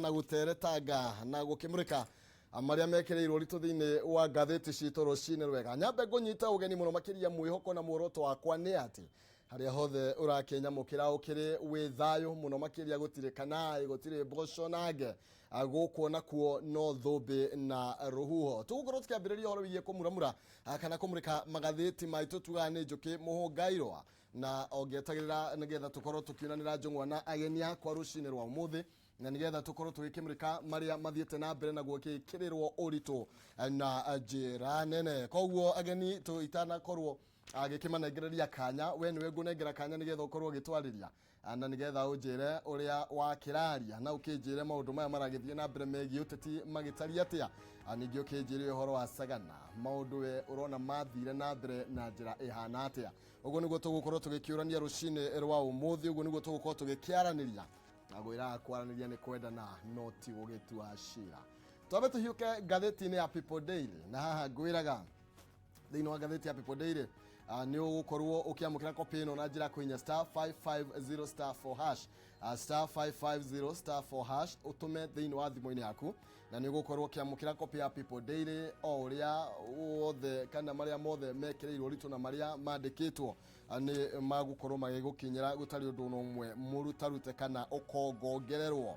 Na gũteretanga na gũkĩmũrĩka marĩa mekĩrĩirwo ũritũ thĩinĩ wa ngathĩti citũ rũcinĩ rwega. Nyambe ngũnyita ũgeni mũno makĩria, mwĩhoko na muoroto wakwa nĩ atĩ harĩa hothe ũrakĩnyamũkĩra ũkĩrĩ wĩ thayũ mũno makĩria, gũtirĩ kanaĩ, gũtirĩ mboco nange gũkũ nakuo no thũmbĩ na rũhuho. Tũgũkorwo tũkĩambĩrĩria ũhoro wĩgiĩ kũmuramura kana kũmũrĩka magathĩti maitũ, tugaga nĩ njũkĩ mũhũngairwa na ongetagĩrĩra nĩgetha tũkorwo tũkiunanĩra njũng'wa na ageni akwa rũcinĩ rwa ũmũthĩ, na nĩgetha tũkorwo tũgĩkĩmũrĩka marĩa mathiĩte na mbere na gũgĩkĩrĩrwo ũritũ na njĩra nene. Koguo ageni itanakorwo agĩkĩmanengereria kanya, we nĩwe ngũnengera kanya nĩgetha ũkorwo ũgĩtwarĩria na nĩgetha ũnjĩre ũrĩa wakĩraria na ũkĩnjĩre maũndũ maya maragĩthiĩ na mbere megiĩ ũteti magĩtariĩ atĩa. Ningĩ ũkĩnjĩre ũhoro wa Sagana, maũndũ we ũrona mathire na mbere na njĩra ĩhana atĩa. Ũguo nĩguo tũgũkorwo tũgĩkĩũrania rũcinĩ rwa ũmũthĩ, ũguo nĩguo tũgũkorwo tũgĩkĩaranĩria, na ngwĩraga kwaranĩria nĩ kwendana no ti gũgĩtua cira. Twambe tũhiũke ngathĩti-inĩ ya People Daily, na haha ngwĩraga thĩinĩ wa ngathĩti ya People Daily nĩ ũgũkorwo ũkĩamũkĩra kopi ĩno na njĩra ya kũhihinya star 550 star 4 hash, star 550 star 4 hash, ũtũme thĩinĩ wa thimũ-inĩ yaku, na nĩ ũgũkorwo ũkĩamũkĩra kopi ya People Daily o ũrĩa wothe kana marĩa mothe mekĩrĩirwo ũritũ na marĩa mandĩkĩtwo nĩ magũkorwo magĩgũkinyĩra gũtarĩ ũndũ ona ũmwe mũrutarute kana ũkongongererwo.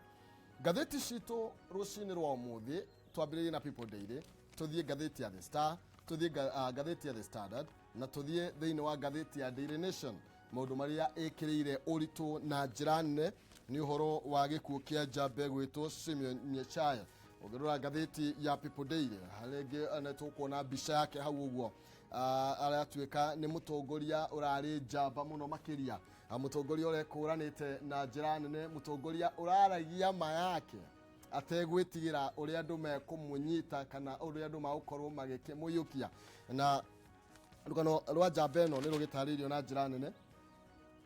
Ngathĩti citũ rũcinĩ rwa ũmũthĩ, twambĩrĩrie na People Daily, tũthiĩ ngathĩti ya The Star, tũthiĩ ngathĩti ya The Standard, na tũthiĩ thĩinĩ wa ngathĩti ya Daily Nation. Maũndũ marĩa ĩkĩrĩire ũritũ na njĩra nene nĩ ũhoro wa gĩkuũ kĩa njamba ĩgwĩtwo Simeon Nyachae. Ũngĩrora ngathĩti ya People Daily rĩngĩ nĩ tũkuona mbica yake hau ũguo. Aratuĩka nĩ mũtongoria ũrarĩ njamba mũno makĩria, mũtongoria ũrekũranĩte na njĩra nene, mũtongoria ũraragia ma yake ategwĩtigĩra ũrĩa andũ mekũmũnyita kana ũrĩa andũ magũkorwo magĩkĩmũiyũkia. Na rũgano rwa njamba ĩno nĩ rũgĩtarĩirio na njĩra nene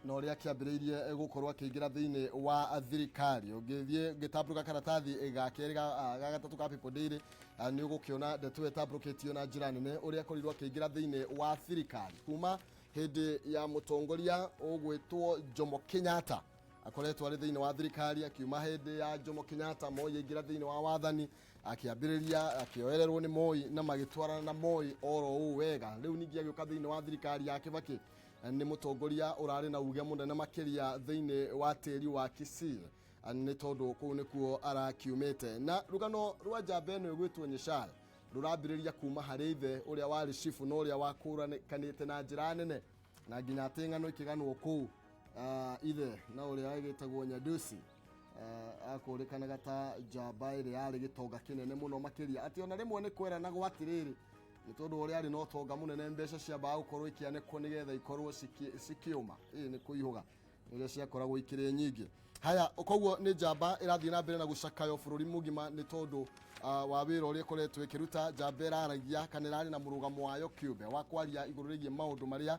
na ũrĩa akĩambĩrĩirie gũkorwo akĩingĩra thĩinĩ wa thirikari. Ũngĩthiĩ ngĩtambũrũka karatathi ga kerĩ ga gatatũ ka People Daily, nĩ ũgũkĩona ndeto ĩyo ĩtambũrũkĩtio na njĩra nene, ũrĩa akorirwo akĩingĩra thĩinĩ wa thirikari kuma hĩndĩ ya mũtongoria ũgwĩtwo Jomo Kenyatta. Akoretwo arĩ thĩinĩ wa thirikari akiuma hĩndĩ ya Jomo Kenyatta. Moi aingĩra thĩinĩ wa wathani, akĩambĩrĩria akĩoererwo nĩ Moi na magĩtwarana na Moi oro ũũ wega. Rĩu ningĩ agĩũka thĩinĩ wa thirikari ya Kibaki, nĩ mũtongoria ũrarĩ na uge mũnene makĩria thĩinĩ wa tĩri wa Kisii, nĩ tondũ kũu nĩkuo arakiumĩte. Na rũgano rwa njamba ĩno ĩgwĩtwo Nyachae rũrambĩrĩria kuma harĩ ithe ũrĩa warĩ cibu na ũrĩa wakũranĩkanĩte na njĩra nene, na nginya atĩ ng'ano ikĩganwo kũu, ithe na ũrĩa agĩtagwo Nyadusi akũrĩkanaga ta njamba ĩrĩa yarĩ gĩtonga kĩnene mũno makĩria, atĩ ona rĩmwe nĩ kweranagwo atĩrĩrĩ, nĩ tondũ ũrĩa arĩ na ũtonga mũnene, mbeca ciambaga gũkorwo ikĩanĩkwo nĩgetha ikorwo cikĩũma, ĩĩ nĩ kũihũga ũrĩa ciakoragwo ikĩrĩ nyingĩ. Haya, koguo nĩ njamba ĩrathiĩ na mbere na gũcakayo bũrũri mũgima nĩ tondũ wa wĩra ũrĩa ĩkoretwo ĩkĩruta. Njamba ĩraragia kana ĩrarĩ na mũrũgamo wayo kĩũmbe wa kwaria igũrũ rĩgiĩ maũndũ marĩa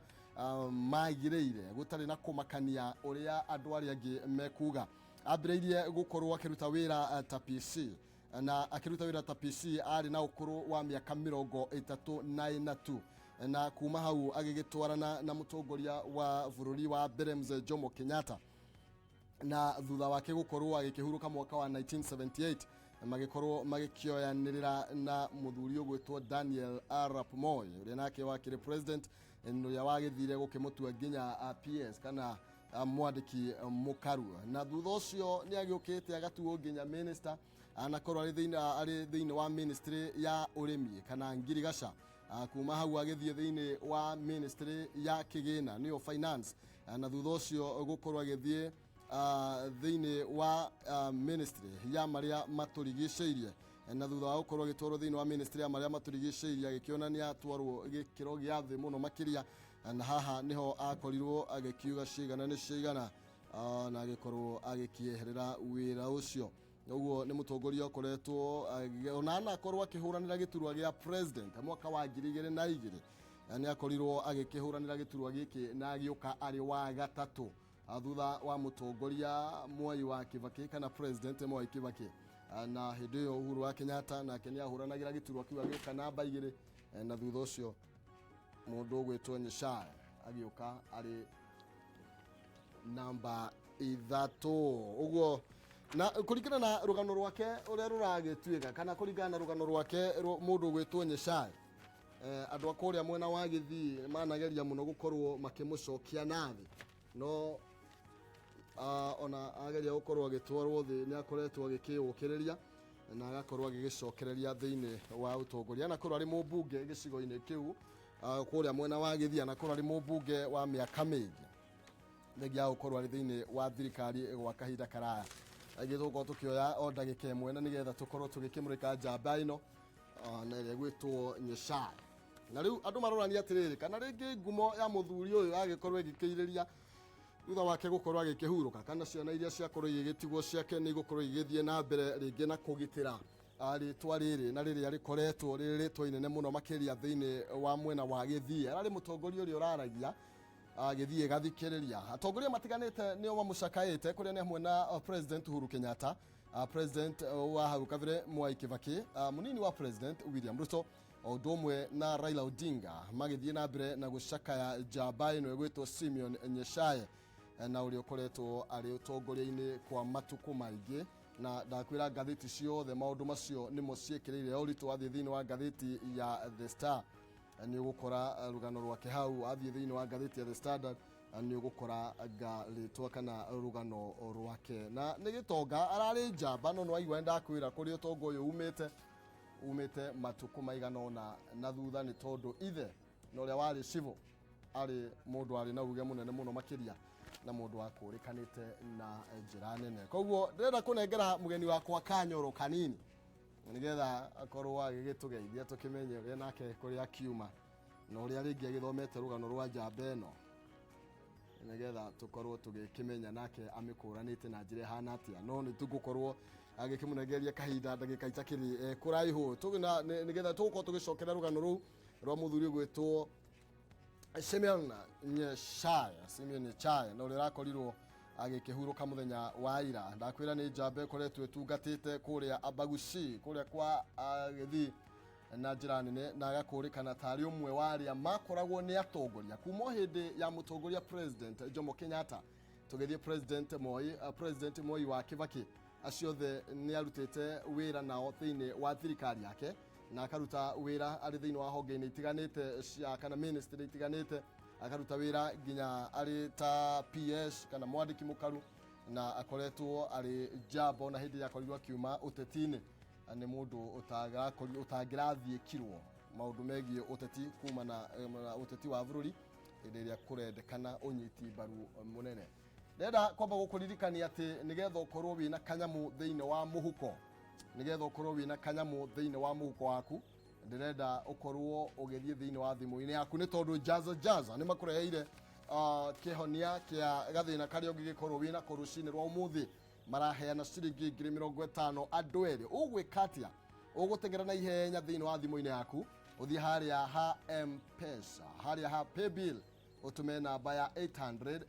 magĩrĩire, gũtarĩ na kũmakania ũrĩa andũ arĩa angĩ mekuga. Ambĩrĩirie gũkorwo akĩruta wĩra ta PC, na akĩruta wĩra ta PC arĩ na ũkũrũ wa mĩaka 34 tu, na kuma hau agĩgĩtwarana na mũtongoria wa bũrũri wa mbere, Mzee Jomo Kenyatta, na thutha wake gũkorwo agĩkĩhurũka mwaka wa 1978, magĩkorwo magĩkĩoyanĩrĩra na mũthuri ũgwĩtwo Daniel Arap Moi, ũrĩa nake wakĩrĩ president, ũrĩa wagĩthire gũkĩmũtua nginya PS kana mwandĩki mũkaru. Na thutha ũcio nĩ agĩũkĩte agatuo nginya minister, anakorwo arĩ thĩinĩ wa ministry ya ũrĩmi kana ngirigaca. Kuma hau agĩthiĩ thĩinĩ wa ministry ya kĩgĩna, nĩyo finance, na thutha ũcio gũkorwo agĩthiĩ thĩinĩ wa ministry ya marĩa matũrigicĩirie. Na thutha wa gũkorwo agĩtwarwo thĩinĩ wa ministry ya marĩa matũrigicĩirie, agĩkĩonania atwarwo gĩkĩro gĩa thĩ mũno makĩria, na haha nĩho akorirwo agĩkiuga cigana nĩ cigana, na agĩkorwo agĩkĩeherera wĩra ũcio. Ũguo nĩ mũtongoria ũkoretwo ona anakorwo akĩhũranĩra gĩturwa gĩa president mwaka wa 2002. Nĩ akorirwo agĩkĩhũranĩra gĩturwa gĩkĩ na agĩũka arĩ wa gatatũ, thutha wa mũtongoria Mwai wa Kibaki kana President Mwai Kibaki. Na hĩndĩ ĩyo Uhuru wa Kenyatta nake nĩ ahũranagĩra gĩturwa kĩu, agĩũka namba 2, na thutha ũcio mũndũ ũgwĩtwo Nyachae agĩũka arĩ namba 3. Ũguo Na kũringana na rũgano rwake ũrĩa rũragĩtuĩka, kana kũringana na rũgano rwake mũndũ ũgwĩtwo Nyeshai, andũ a kũrĩa mwena wa Gĩthii manageria mũno gũkorwo makĩmũcokia na thĩ, no ona ageria gũkorwo agĩtwarwo thĩ nĩ akoretwo agĩkĩũkĩrĩria na agakorwo agĩgĩcokereria thĩinĩ wa ũtongoria. Anakorwo arĩ mũmbunge gĩcigo-inĩ kĩu, kũrĩa mwena wa Gĩthii, anakorwo arĩ mũmbunge wa mĩaka mĩingĩ, thengia ya gũkorwo arĩ thĩinĩ wa thirikari gwa kahinda karaya. Aingĩ tũgũkorwo tũkĩoya o ndagĩka ĩmwe na nĩgetha tũkorwo tũgĩkĩmũrĩka njamba ĩno, na ĩrĩa ĩgwĩtwo Nyeshai. Na rĩu andũ marorania atĩrĩrĩ, kana rĩngĩ ngumo ya mũthuri ũyũ yagĩkorwo ĩgĩkĩirĩria thutha wake gũkorwo agĩkĩhurũka, kana ciana iria ciakorwo igĩgĩtigwo ciake nĩ igũkorwo igĩgĩthiĩ na mbere rĩngĩ na kũgitĩra rĩtwa rĩrĩ na rĩrĩa rĩkoretwo rĩrĩ rĩtwa inene mũno makĩria thĩinĩ wa mwena wa Gĩthii. Ararĩ mũtongoria ũrĩa ũraragia, Gĩthiĩ gathikĩrĩria. Atongoria matiganĩte nĩo mamũcakaĩte, kũrĩa nĩ hamwe na President Uhuru Kenyatta, President wa hau kabere Mwai Kibaki, mũnini wa President William Ruto, o ũndũ ũmwe na Raila Odinga, magĩthiĩ na mbere na gũcakaya njamba ĩno ĩgwĩtwo Simeon Nyeshaye, na ũrĩa ũkoretwo arĩ ũtongoria-inĩ kwa matukũ maingĩ. Na ndakwĩra ngathĩti ciothe maũndũ macio nĩmo ciĩkĩrĩire ũritũ. Wathiĩ thĩinĩ wa ngathĩti ya The Star nĩ ũgũkora rũgano rwake hau, wathiĩ thĩinĩ wa ngathĩti ya The Standard nĩ ũgũkora nga rĩtwa kana rũgano rwake. Na nĩ gĩtonga, ararĩ njamba, no nĩwaigua nĩndakwĩra kũrĩa ũtonga ũyũ umĩte, umĩte matukũ maigana ũna na thutha, nĩ tondũ ithe na ũrĩa warĩ civil arĩ mũndũ warĩ na uge mũnene mũno makĩria na mũndũ wakũrĩkanĩte na njĩra nene. Koguo ndĩrenda kũnengera mũgeni wakwa kanyoro kanini nĩgetha akorwo agĩgĩtũgeithia tũkĩmenye ũrĩa nake kũrĩa akiuma na ũrĩa rĩngĩ agĩthomete rũgano rwa njamba ĩno, nĩgetha tũkorwo tũgĩkĩmenya nake amĩkũranĩte na njĩra ĩhana atĩa. No nĩ tũgũkorwo agĩkĩmũnengeria kahinda ndagĩka itakĩrĩ kũraihu, nĩgetha tũgũkorwo tũgĩcokera rũgano rũu rwa mũthuri ũgwĩtwo Simeon Nyeshaya, Simeon Nyeshaya, na ũrĩa ũrakorirwo agĩkĩhurũka mũthenya wa ira. Ndakwĩra nĩ njamba ĩkoretwo ĩtungatĩte kũrĩa Abagusi, kũrĩa kwa Gĩthii na njĩra nene, na agakũrĩkana tarĩ ũmwe wa arĩa makoragwo nĩ atongoria kuma o hĩndĩ ya mũtongoria President Jomo Kenyatta, tũgĩthiĩ President Moi, President Moi wa Kibaki, acio othe nĩ arutĩte wĩra nao thĩinĩ wa thirikari yake, na akaruta wĩra arĩ thĩinĩ wa honge-inĩ itiganĩte cia kana ministry itiganĩte, akaruta wĩra nginya arĩ ta PS kana mwandĩki mũkaru, na akoretwo arĩ njamba ona hĩndĩ ĩrĩa akorirwo akiuma ũteti-inĩ. Nĩ mũndũ ũtangĩrathiĩkirwo maũndũ megiĩ ũteti kumana na ũteti wa bũrũri hĩndĩ ĩrĩa kũrendekana ũnyiti mbaru mũnene. Ndĩrenda kwamba gũkũririkania atĩ nĩgetha ũkorwo wĩna kanyamũ thĩinĩ wa mũhuko, nĩgetha ũkorwo wĩna kanyamũ thĩinĩ wa mũhuko waku, ndĩrenda ũkorwo ũgĩthiĩ thĩinĩ wa thimũ-inĩ yaku, nĩ tondũ Jaza Jaza nĩ makũreheire kĩhonia kĩa gathĩna karĩa ũngĩgĩkorwo wĩnako rũcinĩ rwa ũmũthĩ. Maraheana ciringi 50,000 andũ erĩ. Ũgwĩka atĩa? Ũgũteng'era na ihenya thĩinĩ wa thimũ-inĩ yaku, ũthiĩ harĩa ha M-Pesa, harĩa ha paybill, ũtũme namba ya 883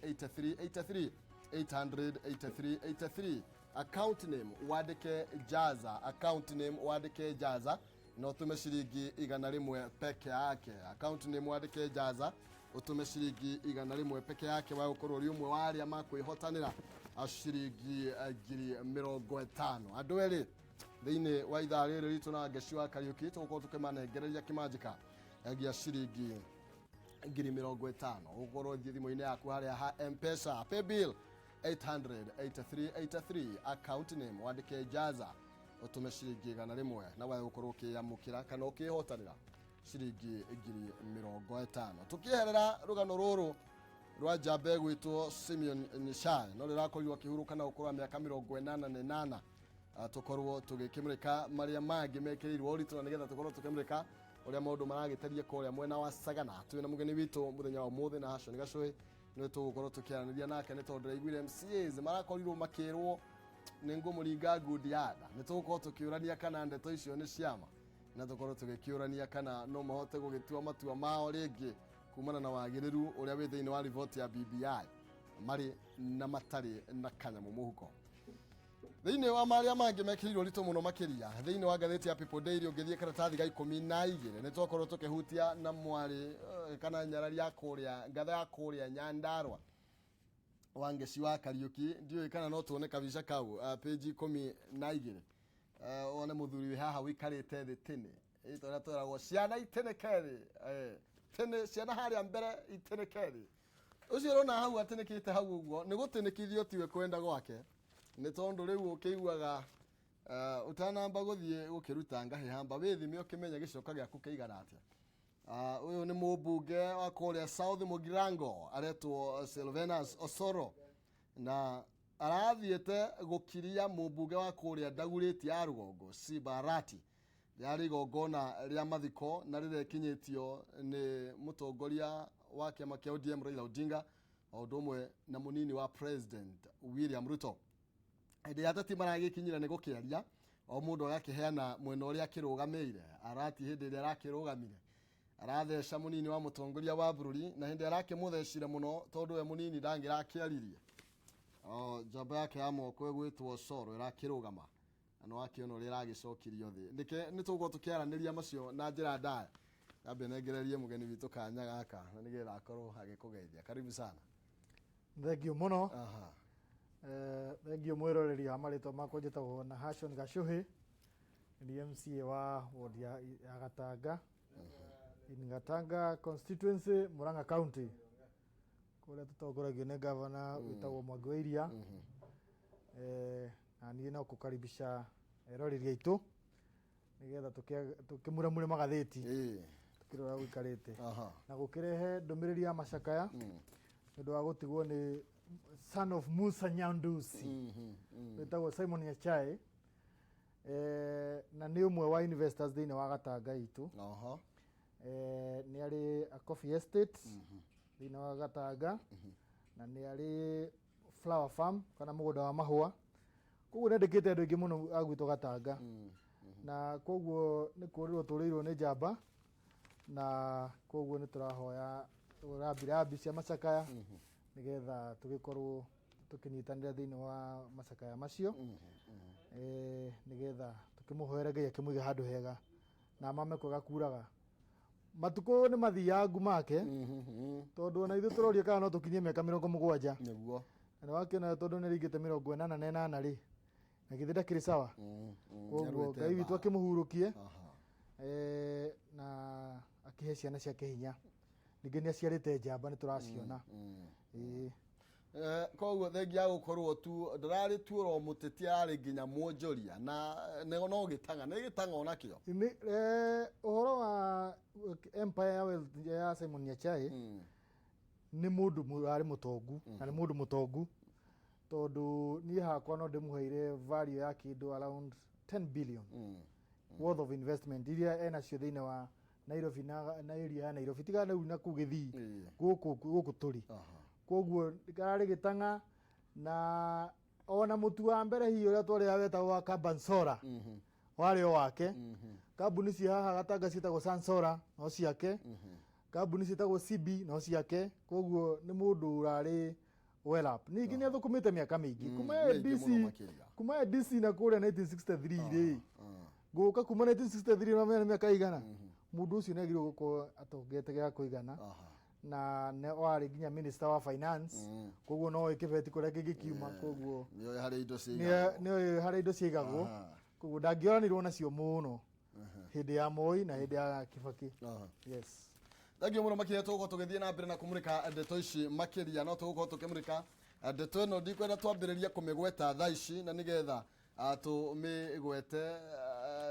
83, 883 83, account name wandĩke Jaza, account name wandĩke Jaza, na ũtũme ciringi 100 peke yake. Account name wandĩke Jaza, ũtũme ciringi 100 peke yake, wa gũkorwo ũrĩ ũmwe wa arĩa makwĩhotanĩra ciringi 50,000 andũ erĩ thĩinĩ wa ithaa rĩrĩ ritũ. Na Ngeci wa Kariũki tũgũkorwo tũkĩmanengereria kĩmanjĩka gĩa ciringi 50,000. Ũgũkorwo ũthiĩ thimũ-inĩ yaku harĩa ha M-Pesa, paybill 883 83, account name wandĩke Jaza, ũtũme ciringi 100, na wae gũkorwo ũkĩamũkĩra kana ũkĩhotanĩra ciringi 50,000. Tũkĩeherera rũgano rũrũ rwa njamba ĩgwĩtwo Simeon Nyeshai, no rĩrakorirwo akĩhurũka na ũkũrũ wa mĩaka 88, tũkorwo tũgĩkĩmũrĩka marĩa mangĩ mekĩrĩirwo ũritũ, na nĩgetha tũkorwo tũkĩmũrĩka ũrĩa maũndũ maragĩtaria kũrĩa mwena wa Sagana. Twĩna mũgeni witũ mũthenya wa ũmũthĩ na Hashon Gacũhĩ, nĩwe tũgũkorwo tũkĩaranĩria nake, nĩ tondũ ndĩraiguire MCAs marakorirwo makĩrwo nĩ ngũmũringa ngundi ya nda. Nĩ tũgũkorwo tũkĩũrania kana ndeto icio nĩ ciama, na tũkorwo tũgĩkĩũrania kana no mahote gũgĩtua matua mao rĩngĩ kumana na wagĩrĩru ũrĩa wĩ thĩinĩ wa riboti ya BBI marĩ na matarĩ na kanyamũ mũhuko. Thĩinĩ wa marĩa mangĩ mekĩrĩirwo ũritũ mũno makĩria thĩinĩ wa ngathĩti ya People Daily, ũngĩthiĩ karatathi ga 12, nĩ twakorwo tũkĩhutia na mwarĩ kana nyarari ya kũrĩa ngatha ya kũrĩa Nyandarua. Wangeci wa Kariuki. Ndiũĩ kana no tuone kabica kau, page 12, wone mũthuri wĩ haha ũikarĩte thĩ tene. Ĩ ta ũrĩa tweragwo ciana itĩnĩke thĩ, tene ciana harĩa mbere itĩnĩke thĩ. Ũcio ũrona hau atĩnĩkĩte hau ũguo nĩ gũtĩnĩkithio, tiwe kwenda gwake, nĩ tondũ rĩu ũkĩiguaga ũtanamba gũthiĩ gũkĩruta ngahĩ hamba wĩthime ũkĩmenye gĩcoka gĩaku kĩigana atĩa. Ũyũ nĩ mũmbunge wa kũrĩa South Mugirango aretwo Silvanus Osoro, na arathiĩte gũkiria mũmbunge wa kũrĩa Dagoretti ya rũgongo Simba Arati. Rĩarĩ igongona rĩa mathiko na rĩrekinyĩtio nĩ mũtongoria wa kĩama kĩa ODM Raila Odinga, o ũndũ ũmwe na mũnini wa President William Ruto. Hĩndĩ ya ateti maragĩkinyire nĩ gũkĩaria, o mũndũ agakĩheana mwena ũrĩa akĩrũgamĩire. Arati hĩndĩ ĩrĩa arakĩrũgamire aratheca mũnini wa mũtongoria wa bũrũri, na hĩndĩ arakĩmũthecire mũno tondũ we mũnini ndangĩrakĩaririe. O njamba yake ya moko ĩgwĩtwo Osoro ĩrakĩrũgama na nĩ wakĩona ũrĩa ĩragĩcokirio thĩ. Nĩke nĩ tũgũkorwo tũkĩaranĩria macio na njĩra ndaya. Nyambe nengererie mũgeni witũ kanya gaka na nĩgetha akorwo agĩkũgeithia. Karibu sana. Thengio mũno. Thengio mwĩroreri wa marĩtwa makwa, njĩtagwo Nahashon Gachuhi, nĩ MCA wa ward ya Gatanga in Gatanga constituency, Murang'a County, kũrĩa tũtongoragio nĩ gavana wĩtagwo Mwangi wa Iria. Na niĩ no kũkaribisha eroreri aitũ nĩgetha tũkĩmuramure magathĩti, tũkĩrora gũikarĩte na gũkĩrehe ndũmĩrĩri ya macakaya nĩ ũndũ wa gũtigwo nĩ son of Musa Nyandusi wĩtagwo Simon Nyachae, na nĩ ũmwe wa investors thĩinĩ wa Gatanga itũ. Nĩ arĩ a coffee estate thĩinĩ wa Gatanga na nĩ arĩ flower farm kana mũgũnda wa mahũa. Koguo nĩ andĩkĩte andũ aingĩ mũno a gwitũ Gatanga, na koguo nĩ kũrĩrwo tũrĩirwo nĩ njamba, na koguo nĩ tũrahoya rambirambi cia macakaya nĩgetha tũgĩkorwo tũkĩnyitanĩra thĩinĩ wa macakaya macio, nĩgetha tũkĩmũhoere Ngai akĩmũige handũ hega na mame kwega kuraga. Matukũ nĩ mathiangu make, tondũ ona ithuĩ tũroria kana no tũkinyie mĩaka 70. Nĩguo. Na nĩ wakĩona tondũ nĩ ringĩte 88 rĩ, na githĩ ndakĩrĩ sawa? Koguo Nĩarũĩte Ngai witũ mbara. akĩmũhurũkie, na akĩhe ciana ciake hinya. Ningĩ nĩ aciarĩte njamba, nĩ tũraciona. Ĩĩ. Koguo thengia ya gũkorwo tu ndararĩ tu oro mũteti, ararĩ nginya mwonjoria na no gĩtang'a nĩ gĩtang'a onakĩo. Nĩ ũhoro wa empire ya wealth ya Simon Nyachae, nĩ mũndũ warĩ mũtongu na nĩ mũndũ mũtongu, tondũ niĩ hakwa no ndĩmũheire value ya kĩndũ around 10 billion worth of investment iria enacio thĩinĩ wa Nairobi na area ya Nairobi, tiga rĩu na kũu Gĩthii, gũkũ tũrĩ. Koguo kararĩ gĩtang'a, na ona mũtu wa mbere hihi ũrĩa twarĩaga wetagwo wa Kabansora warĩ o wake. Kambuni cia haha Gatanga ciĩtagwo Sansora no ciake, kambuni ciĩtagwo CB no ciake. Koguo nĩ mũndũ ũrarĩ well up. Ningĩ nĩ athũkũmĩte mĩaka mĩingĩ kuma mĩingĩ ADC, mũno makĩria. kuma ADC na kũrĩa 1963 rĩ, gũka kuma 1963 na mĩaka igana, mũndũ ũcio nĩ agĩrĩirwo gũkorwo atongete gĩa kũigana. Na nĩ warĩ nginya minister wa finance, koguo no oĩ kĩbeti kũrĩa kĩngĩkiuma. Koguo nĩoĩ harĩa indo ciigagwo. Nĩoĩ harĩa indo ciigagwo. Koguo ndangĩoranirwo nacio mũno hĩndĩ ya Moi na hĩndĩ ya Kibaki. Yes. Thengio mũno makĩria. Tũgũkorwo tũgĩthiĩ na mbere na kũmũrĩka ndeto ici makĩria, no tũgũkorwo tũkĩmũrĩka ndeto ĩno. Ndikwenda twambĩrĩrie kũmĩgweta thaa ici na nĩgetha tũmĩgwete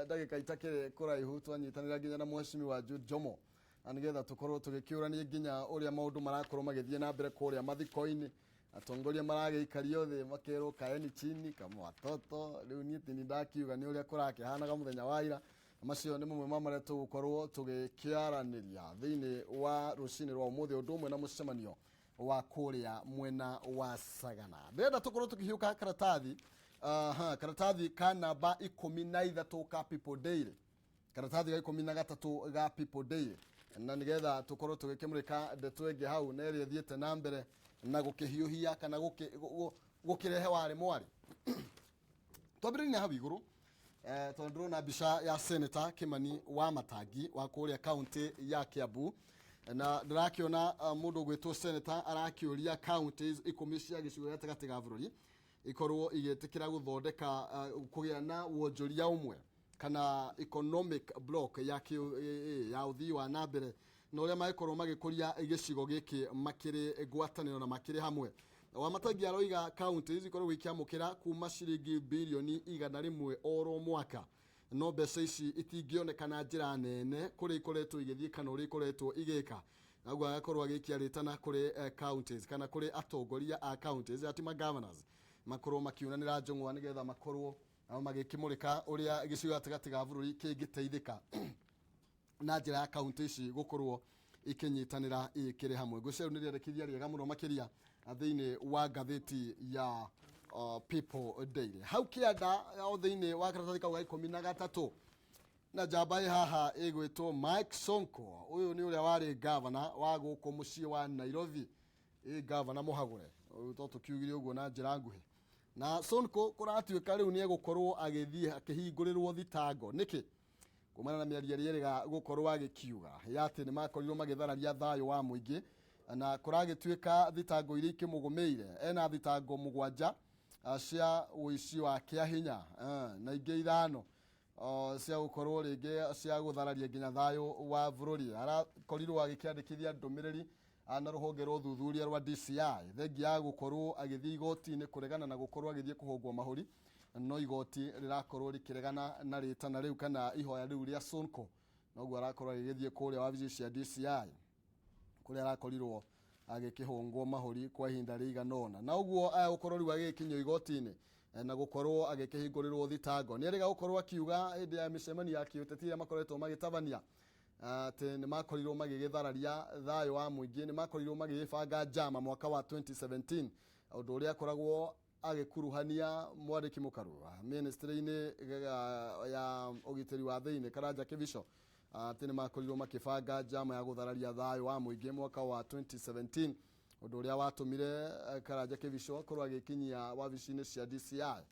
ndagĩka itakĩrĩ kũraihu, twanyitanĩra nginya na mheshimiwa Jude Jomo, na nĩgetha tũkorwo tũgĩkĩũrania nginya ũrĩa maũndũ marakorwo magĩthiĩ na mbere kũrĩa mathiko-inĩ. Atongoria maragĩikario thĩ makerwo kaeni chini kama watoto. Rĩu niĩ tini ndakiuga nĩ ũrĩa kũrakĩhanaga mũthenya wa ira. Macio nĩ mamwe ma marĩa tũgũkorwo tũgĩkĩaranĩria thĩinĩ wa rũcinĩ rwa ũmũthĩ, ũndũ ũmwe na mũcemanio wa kũrĩa mwena wa Sagana. Ndĩrenda tũkorwo tũkĩhiũka karatathi, aha, karatathi ka namba 13 ka People Daily, karatathi ga 13 ga People Daily, na nigetha tũkorwo tũgĩkĩmũrĩka ndeto ĩngĩ hau na ĩrĩa ĩthiĩte na mbere na gũkĩhiũhia kana gũkĩrehe warĩ mwarĩ. Twambĩrĩrie na hau igũrũ, tondũ ndĩrona mbica ya Senator Kimani wa Matangi wa kũrĩa kaunti ya Kiambu. Na ndĩrakĩona mũndũ ũgwĩtwo senator arakĩũria counties 10 cia gĩcigo gĩa gatagatĩ ga bũrũri ikorwo igĩtĩkĩra gũthondeka kũgĩa na wonjoria ũmwe kana economic block ya ya ũthii wa na mbere, na ũrĩa magĩkorwo magĩkũria gĩcigo gĩkĩ makĩrĩ ngwatanĩro na makĩrĩ hamwe. Wamatangi aroiga counties ikorwo ikĩamũkĩra kuma ciringi birioni 100 oro mwaka, no mbeca ici itingĩoneka na njĩra nene kũrĩa ikoretwo igĩthiĩ kana ũrĩa ikoretwo igĩka. Naguo agakorwo agĩikia rĩtana kũrĩ counties kana kũrĩ atongoria a counties, ati ma governors, makorwo makiunanĩra njũng'wa nĩgetha makorwo magĩkĩmũrĩka ũrĩa gĩcigo gatagatĩ ga bũrũri kĩngĩteithĩka na njĩra ya kaunti ici gũkorwo ikĩnyitanĩra ikĩrĩ hamwe. Ngwĩciria rĩu nĩ rĩendekithia rĩega mũno makĩria thĩinĩ wa ngathĩti ya People Daily. Hau kĩanda o thĩinĩ wa karatathi kau ga 13 na njamba ĩ haha ĩgwĩtwo Mike Sonko. Ũyũ nĩ ũrĩa warĩ gavana wa gũkũ mũciĩ wa Nairobi, ĩ gavana mũhagũre, to tũkiugire ũguo na njĩra nguhĩ. Na Sonko kũratuĩka rĩu nĩ egũkorwo agĩthiĩ akĩhingũrĩrwo thitango nĩkĩ kumana na mĩario ĩrĩa ĩrĩga gũkorwo agĩkiuga ya atĩ nĩ makorirwo magĩthararia thayũ wa mũingĩ. Na kũragĩtuĩka thitango iria ikĩmũgũmĩire, ena thitango 7 cia ũici wa kĩahinya, na ingĩ 5 cia gũkorwo rĩngĩ cia gũthararia nginya thayũ wa bũrũri. Arakorirwo agĩkĩandĩkithia ndũmĩrĩri na rũhonge rwa ũthuthuria rwa DCI thengia ya gũkorwo agĩthiĩ igoti-inĩ kũregana na gũkorwo agĩthiĩ kũhũngwo mahũri, no igoti rĩrakorwo rĩkĩregana na rĩtana rĩu kana ihoya rĩu rĩa Sonko. Noguo arakorwo agĩgĩthiĩ kũrĩa wabici cia DCI kũrĩa arakorirwo agĩkĩhũngwo mahũri kwa ihinda rĩigana ũna, na ũguo agũkorwo rĩu agĩkinyio igoti-inĩ na gũkorwo agĩkĩhingũrĩrwo thitango. Nĩ erĩga gũkorwo akiuga hĩndĩ ya mĩcemanio ya kĩũteti ĩrĩa makoretwo magĩtabania atĩ nĩ makorirwo magĩgĩthararia thayũ wa mũingĩ, nĩ makorirwo magĩgĩbanga njama mwaka wa 2017, ũndũ ũrĩa akoragwo agĩkuruhania mwandĩki mũkaru ministry-inĩ ya ũgitĩri wa thĩinĩ Karanja Kibicho, atĩ nĩ makorirwo makĩbanga njama ya gũthararia thayũ wa mũingĩ mwaka wa 2017, ũndũ ũrĩa watũmire Karanja Kibicho akorwo agĩkinyia wabici-inĩ cia DCI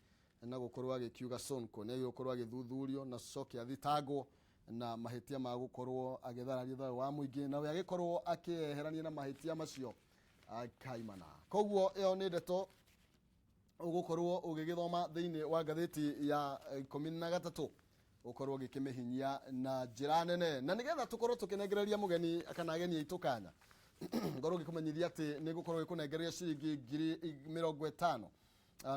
na gũkorwo agĩkiuga Sonko nĩ agĩgũkorwo agĩthuthurio na coke athitangwo na mahĩtia ma gũkorwo agĩthararia thayũ wa mũingĩ, na we agĩkorwo akĩeherania na mahĩtia macio kaimana. Koguo ĩyo nĩ ndeto ũgũkorwo ũgĩgĩthoma thĩinĩ wa ngathĩti ya 13, ũkorwo ũgĩkĩmĩhinyia na njĩra nene. Na nĩgetha tũkorwo tũkĩnengereria mũgeni kana ageni aitũ kanya, ngorwo ngĩkũmenyithia atĩ nĩ ngũkorwo ngĩkũnengereria ciringi 50,000,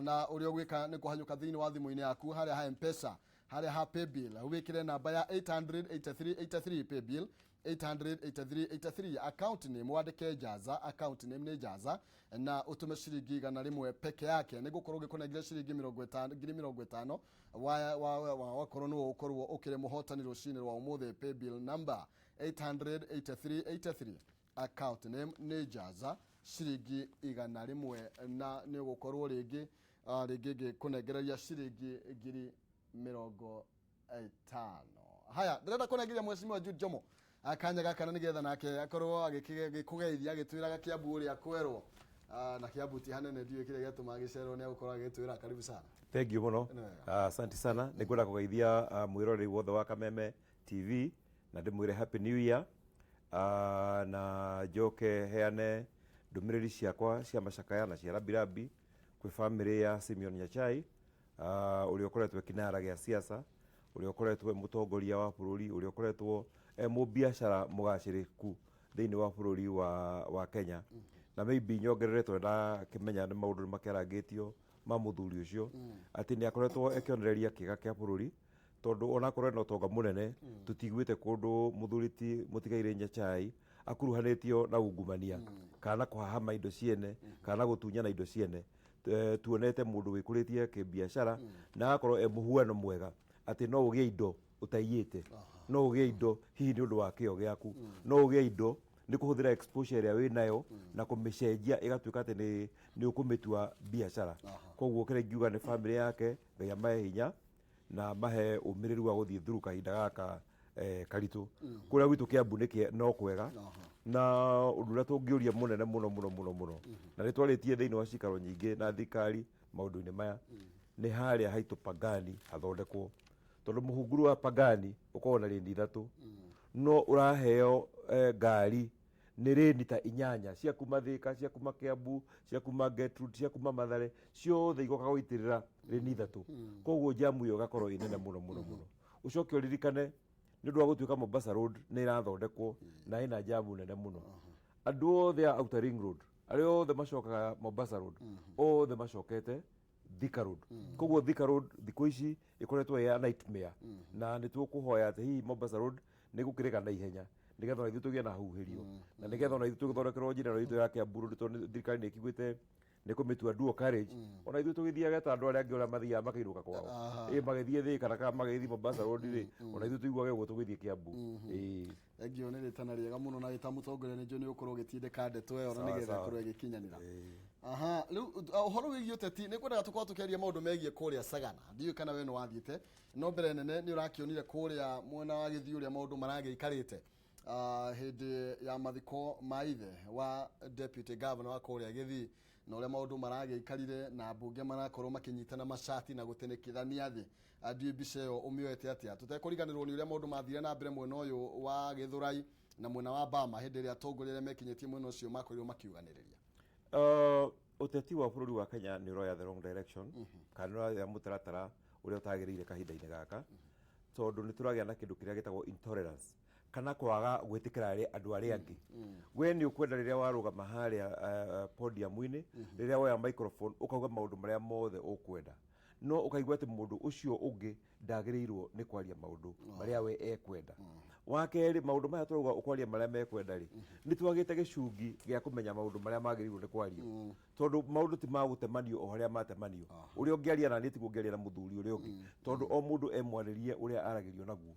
na ũrĩa ũgwĩka nĩ kũhanyũka thĩinĩ wa thimũ-inĩ yaku harĩa ha M-Pesa, harĩa ha paybill, wĩkĩre namba ya 88383, paybill 88383, account name wandĩke Jaza, account name nĩ Jaza, na ũtũme ciringi 100 peke yake. Nĩ ngũkorwo ngĩkũnengera ciringi 50, 50,000 wa wakorwo nĩwe ũkorwo ũkĩrĩ mũhotani rũcinĩ rwa ũmũthĩ. Paybill number 88383, account name nĩ Jaza, ciringi 100, na nĩ ũgũkorwo rĩngĩ rĩngĩ ngĩkũnengereria ciringi 50,000. Haya, ndĩrenda kũnengeria mheshimiwa Jude Jomo akanya gaka na nĩgetha nake akorwo agĩkũgeithia agĩtwĩraga Kiambu ũrĩa kwerwo. Na Kiambu ti hanene, ndiũĩ kĩrĩa gĩatũma agĩcerwo, nĩ agũkorwo agĩtwĩra. Karibu sana. Thank you mũno. Nĩ wega. Asante sana. Nĩ ngwenda kũgeithia mwĩroreri wothe wa Kameme TV na ndĩmwĩre Happy New Year, na njoke heane ndũmĩrĩri ciakwa cia macakaya na cia rambirambi kwĩ famĩlĩ ya Simeon Nyachae, ũrĩa ũkoretwo e kinara gĩa siasa, ũrĩa ũkoretwo e mũtongoria wa bũrũri, ũrĩa ũkoretwo e mũbiacara mũgacĩrĩku thĩinĩ wa bũrũri wa Kenya. Na maybe nyongerere, tondũ ndakĩmenya nĩ maũndũ makĩarangĩtio ma mũthuri ũcio, atĩ nĩ akoretwo e kĩonereria kĩega kĩa bũrũri, tondũ onakorwo ena ũtonga mũnene, tũtiguĩte kũndũ mũthuri ti mũtigairĩ Nyachae akuruhanĩtio na ungumania kana na kũhahama indo ciene kana gũtunyana indo ciene. Tuonete mũndũ wĩkũrĩtie kĩbiacara na agakorwo e mũhuano mwega atĩ no ũgĩe indo ũtaiyĩte, no ũgĩe indo hihi nĩ ũndũ wa kĩo gĩaku, no ũgĩe indo nĩ kũhũthĩra exposure ĩrĩa wĩ nayo na kũmĩcenjia ĩgatuĩka atĩ nĩ ũkũmĩtua biacara. Koguo kĩrĩa ingiuga nĩ famĩlĩ yake, Ngai amahe hinya na mahe ũmĩrĩru wa gũthiĩ through kahinda gaka karitũ. Kũrĩa gwitũ Kiambu nĩ no kwega, na ũndũ ũrĩa tũngĩũria mũnene mũno mũno mũno mũno, na nĩ twarĩtie thĩinĩ wa cikaro nyingĩ na thirikari maũndũ-inĩ maya, nĩ harĩa haitũ Pangani hathondekwo, tondũ mũhunguru wa Pangani ũkoragwo na lane 3, no ũraheo ngari. Nĩ rĩni ta inyanya cia kuma Thĩka, cia kuma Kiambu, cia kuma Gertrude, cia kuma Mathare, ciothe igoka gũitĩrĩra rĩni ithatũ. Koguo jamu ĩyo ĩgakorwo ĩ nene mũno mũno mũno. Ũcoke ũririkane, nĩ ũndũ wa gũtuĩka Mombasa Road nĩ ĩrathondekwo na ĩna jamu nene mũno, andũ othe a Outer Ring Road arĩa othe macokaga Mombasa Road, othe macokete Thika Road. Koguo Thika Road thikũ ici ĩkoretwo ĩ ya nightmare, na nĩ tũkũhoya atĩ hihi Mombasa Road nĩ gũkĩrĩka na ihenya, nĩgetha ona ithuĩ tũgĩe na huhĩrio, na nĩgetha ona ithuĩ tũgĩthondekerwo njĩra ĩno itũ ya Kiambu Road, tondũ thirikari nĩ ĩkiugĩte nĩ kũmĩtua dual carriage. Ona ithuĩ tũgĩthiage ta andũ arĩa angĩ ũrĩa mathiaga makĩinũka kwao, ĩ magĩthiĩ Thika na kana magĩthiĩ Mombasa Road rĩ, ona ithuĩ tũiguage ũguo tũgĩthiĩ Kiambu, ĩĩ. Thengio nĩ rĩtana rĩega mũno, na wĩta mũtongoria nĩ njũĩ nĩ ũgũkorwo ũgĩtindĩka ndeto ĩyo na nĩgetha ĩkorwo ĩgĩkinyanĩra. Aha, rĩu ũhoro wĩgiĩ ũteti, nĩ ngwendaga tũkorwo tũkĩaria maũndũ megiĩ kũrĩa Sagana. Ndiũĩ kana we nĩ wathiĩte, no mbere nene nĩ ũrakĩonire kũrĩa mwena wa Gĩthiĩ ũrĩa maũndũ maragĩikarĩte hĩndĩ ya mathiko ma ithe wa deputy governor wa kũrĩa Gĩthii, na ũrĩa maũndũ maragĩikarire na mbunge marakorwo makĩnyitana macati na gũtĩnĩkithania thĩ. Ndiũĩ mbica ĩyo ũmĩoete atĩa, tũtekũriganĩrwo nĩ ũrĩa maũndũ mathire na mbere mwena ũyũ wa Gĩthũrai na mwena wa Bama hĩndĩ ĩrĩa atongoria arĩa mekinyĩtie mwena ũcio makorirwo makiuganĩrĩria. Ũteti wa bũrũri wa Kenya nĩ ũroya the wrong direction, kana nĩ ũroya mũtaratara ũrĩa ũtagĩrĩire kahinda-inĩ gaka, tondũ nĩ tũragĩa na kĩndũ kĩrĩa gĩtagwo intolerance, kana kwaga gwĩtĩkĩra andũ arĩa angĩ. We nĩ ũkwenda rĩrĩa warũgama harĩa podium-inĩ, rĩrĩa woya microphone, ũkauga maũndũ marĩa mothe ũkwenda, no ũkaigua atĩ mũndũ ũcio ũngĩ ndagĩrĩirwo nĩ kwaria maũndũ marĩa we ekwenda. Wa kerĩ, maũndũ maya tũrauga ũkwaria marĩa mekwenda rĩ, nĩ twagĩte gĩcungi gĩa kũmenya maũndũ marĩa magĩrĩirwo nĩ kwario, tondũ maũndũ ti ma gũtemanio o harĩa matemanio. Ũrĩa ũngĩaria na niĩ tiguo ũngĩaria na mũthuri ũrĩa ũngĩ, tondũ o mũndũ e mwarĩrie ũrĩa aragĩrio naguo.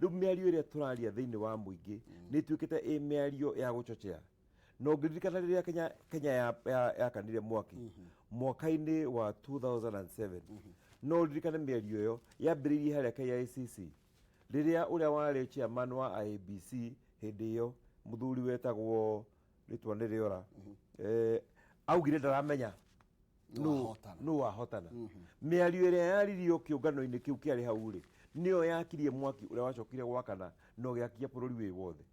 Rĩu mĩario ĩrĩa tũraria thĩinĩ wa mũingĩ nĩ ĩtuĩkĩte ĩ mĩario ya gũchochea. Na ũngĩririkana rĩrĩa Kenya yakanire mwaki mwaka-inĩ wa 2007, no ũririkane mĩario ĩyo yambĩrĩirie harĩa KICC, rĩrĩa ũrĩa warĩ chairman wa IEBC hĩndĩ ĩyo, mũthuri wetagwo, rĩtwa nĩ rĩora, augire ndaramenya nũ wahotana. Nũ wahotana. Mĩario ĩrĩa yaririo kĩũngano-inĩ kĩu kĩarĩ hau rĩ, nĩyo yakirie mwaki ũrĩa wacokire gwakana na ũgĩakia bũrũri wĩ wothe.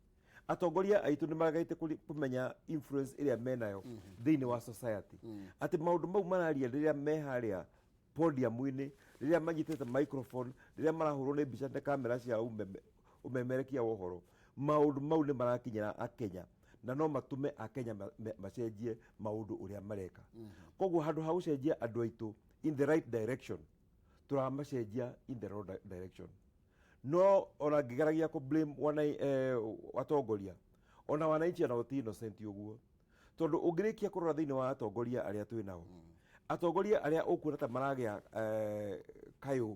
Atongoria aitũ nĩ maregete kũmenya influence ĩrĩa menayo thĩinĩ wa society, atĩ maũndũ mau mararia rĩrĩa me harĩa podium-inĩ, rĩrĩa manyitĩte microphone, rĩrĩa marahũrwo nĩ mbica na kamera cia ũmemerekia wa ũhoro, maũndũ mau nĩ marakinyĩra Akenya na no matũme Akenya macenjie maũndũ ũrĩa mareka. Koguo handũ ha gũcenjia andũ aitũ in the right direction, tũramacenjia in the wrong direction. No ona ngĩgeragia kũ blame wana atongoria, ona wananchi onao ti innocent ũguo, tondũ ũngĩrĩkia kũrora thĩinĩ wa atongoria arĩa twĩ nao, atongoria arĩa ũkuona ta maragĩa kayũ,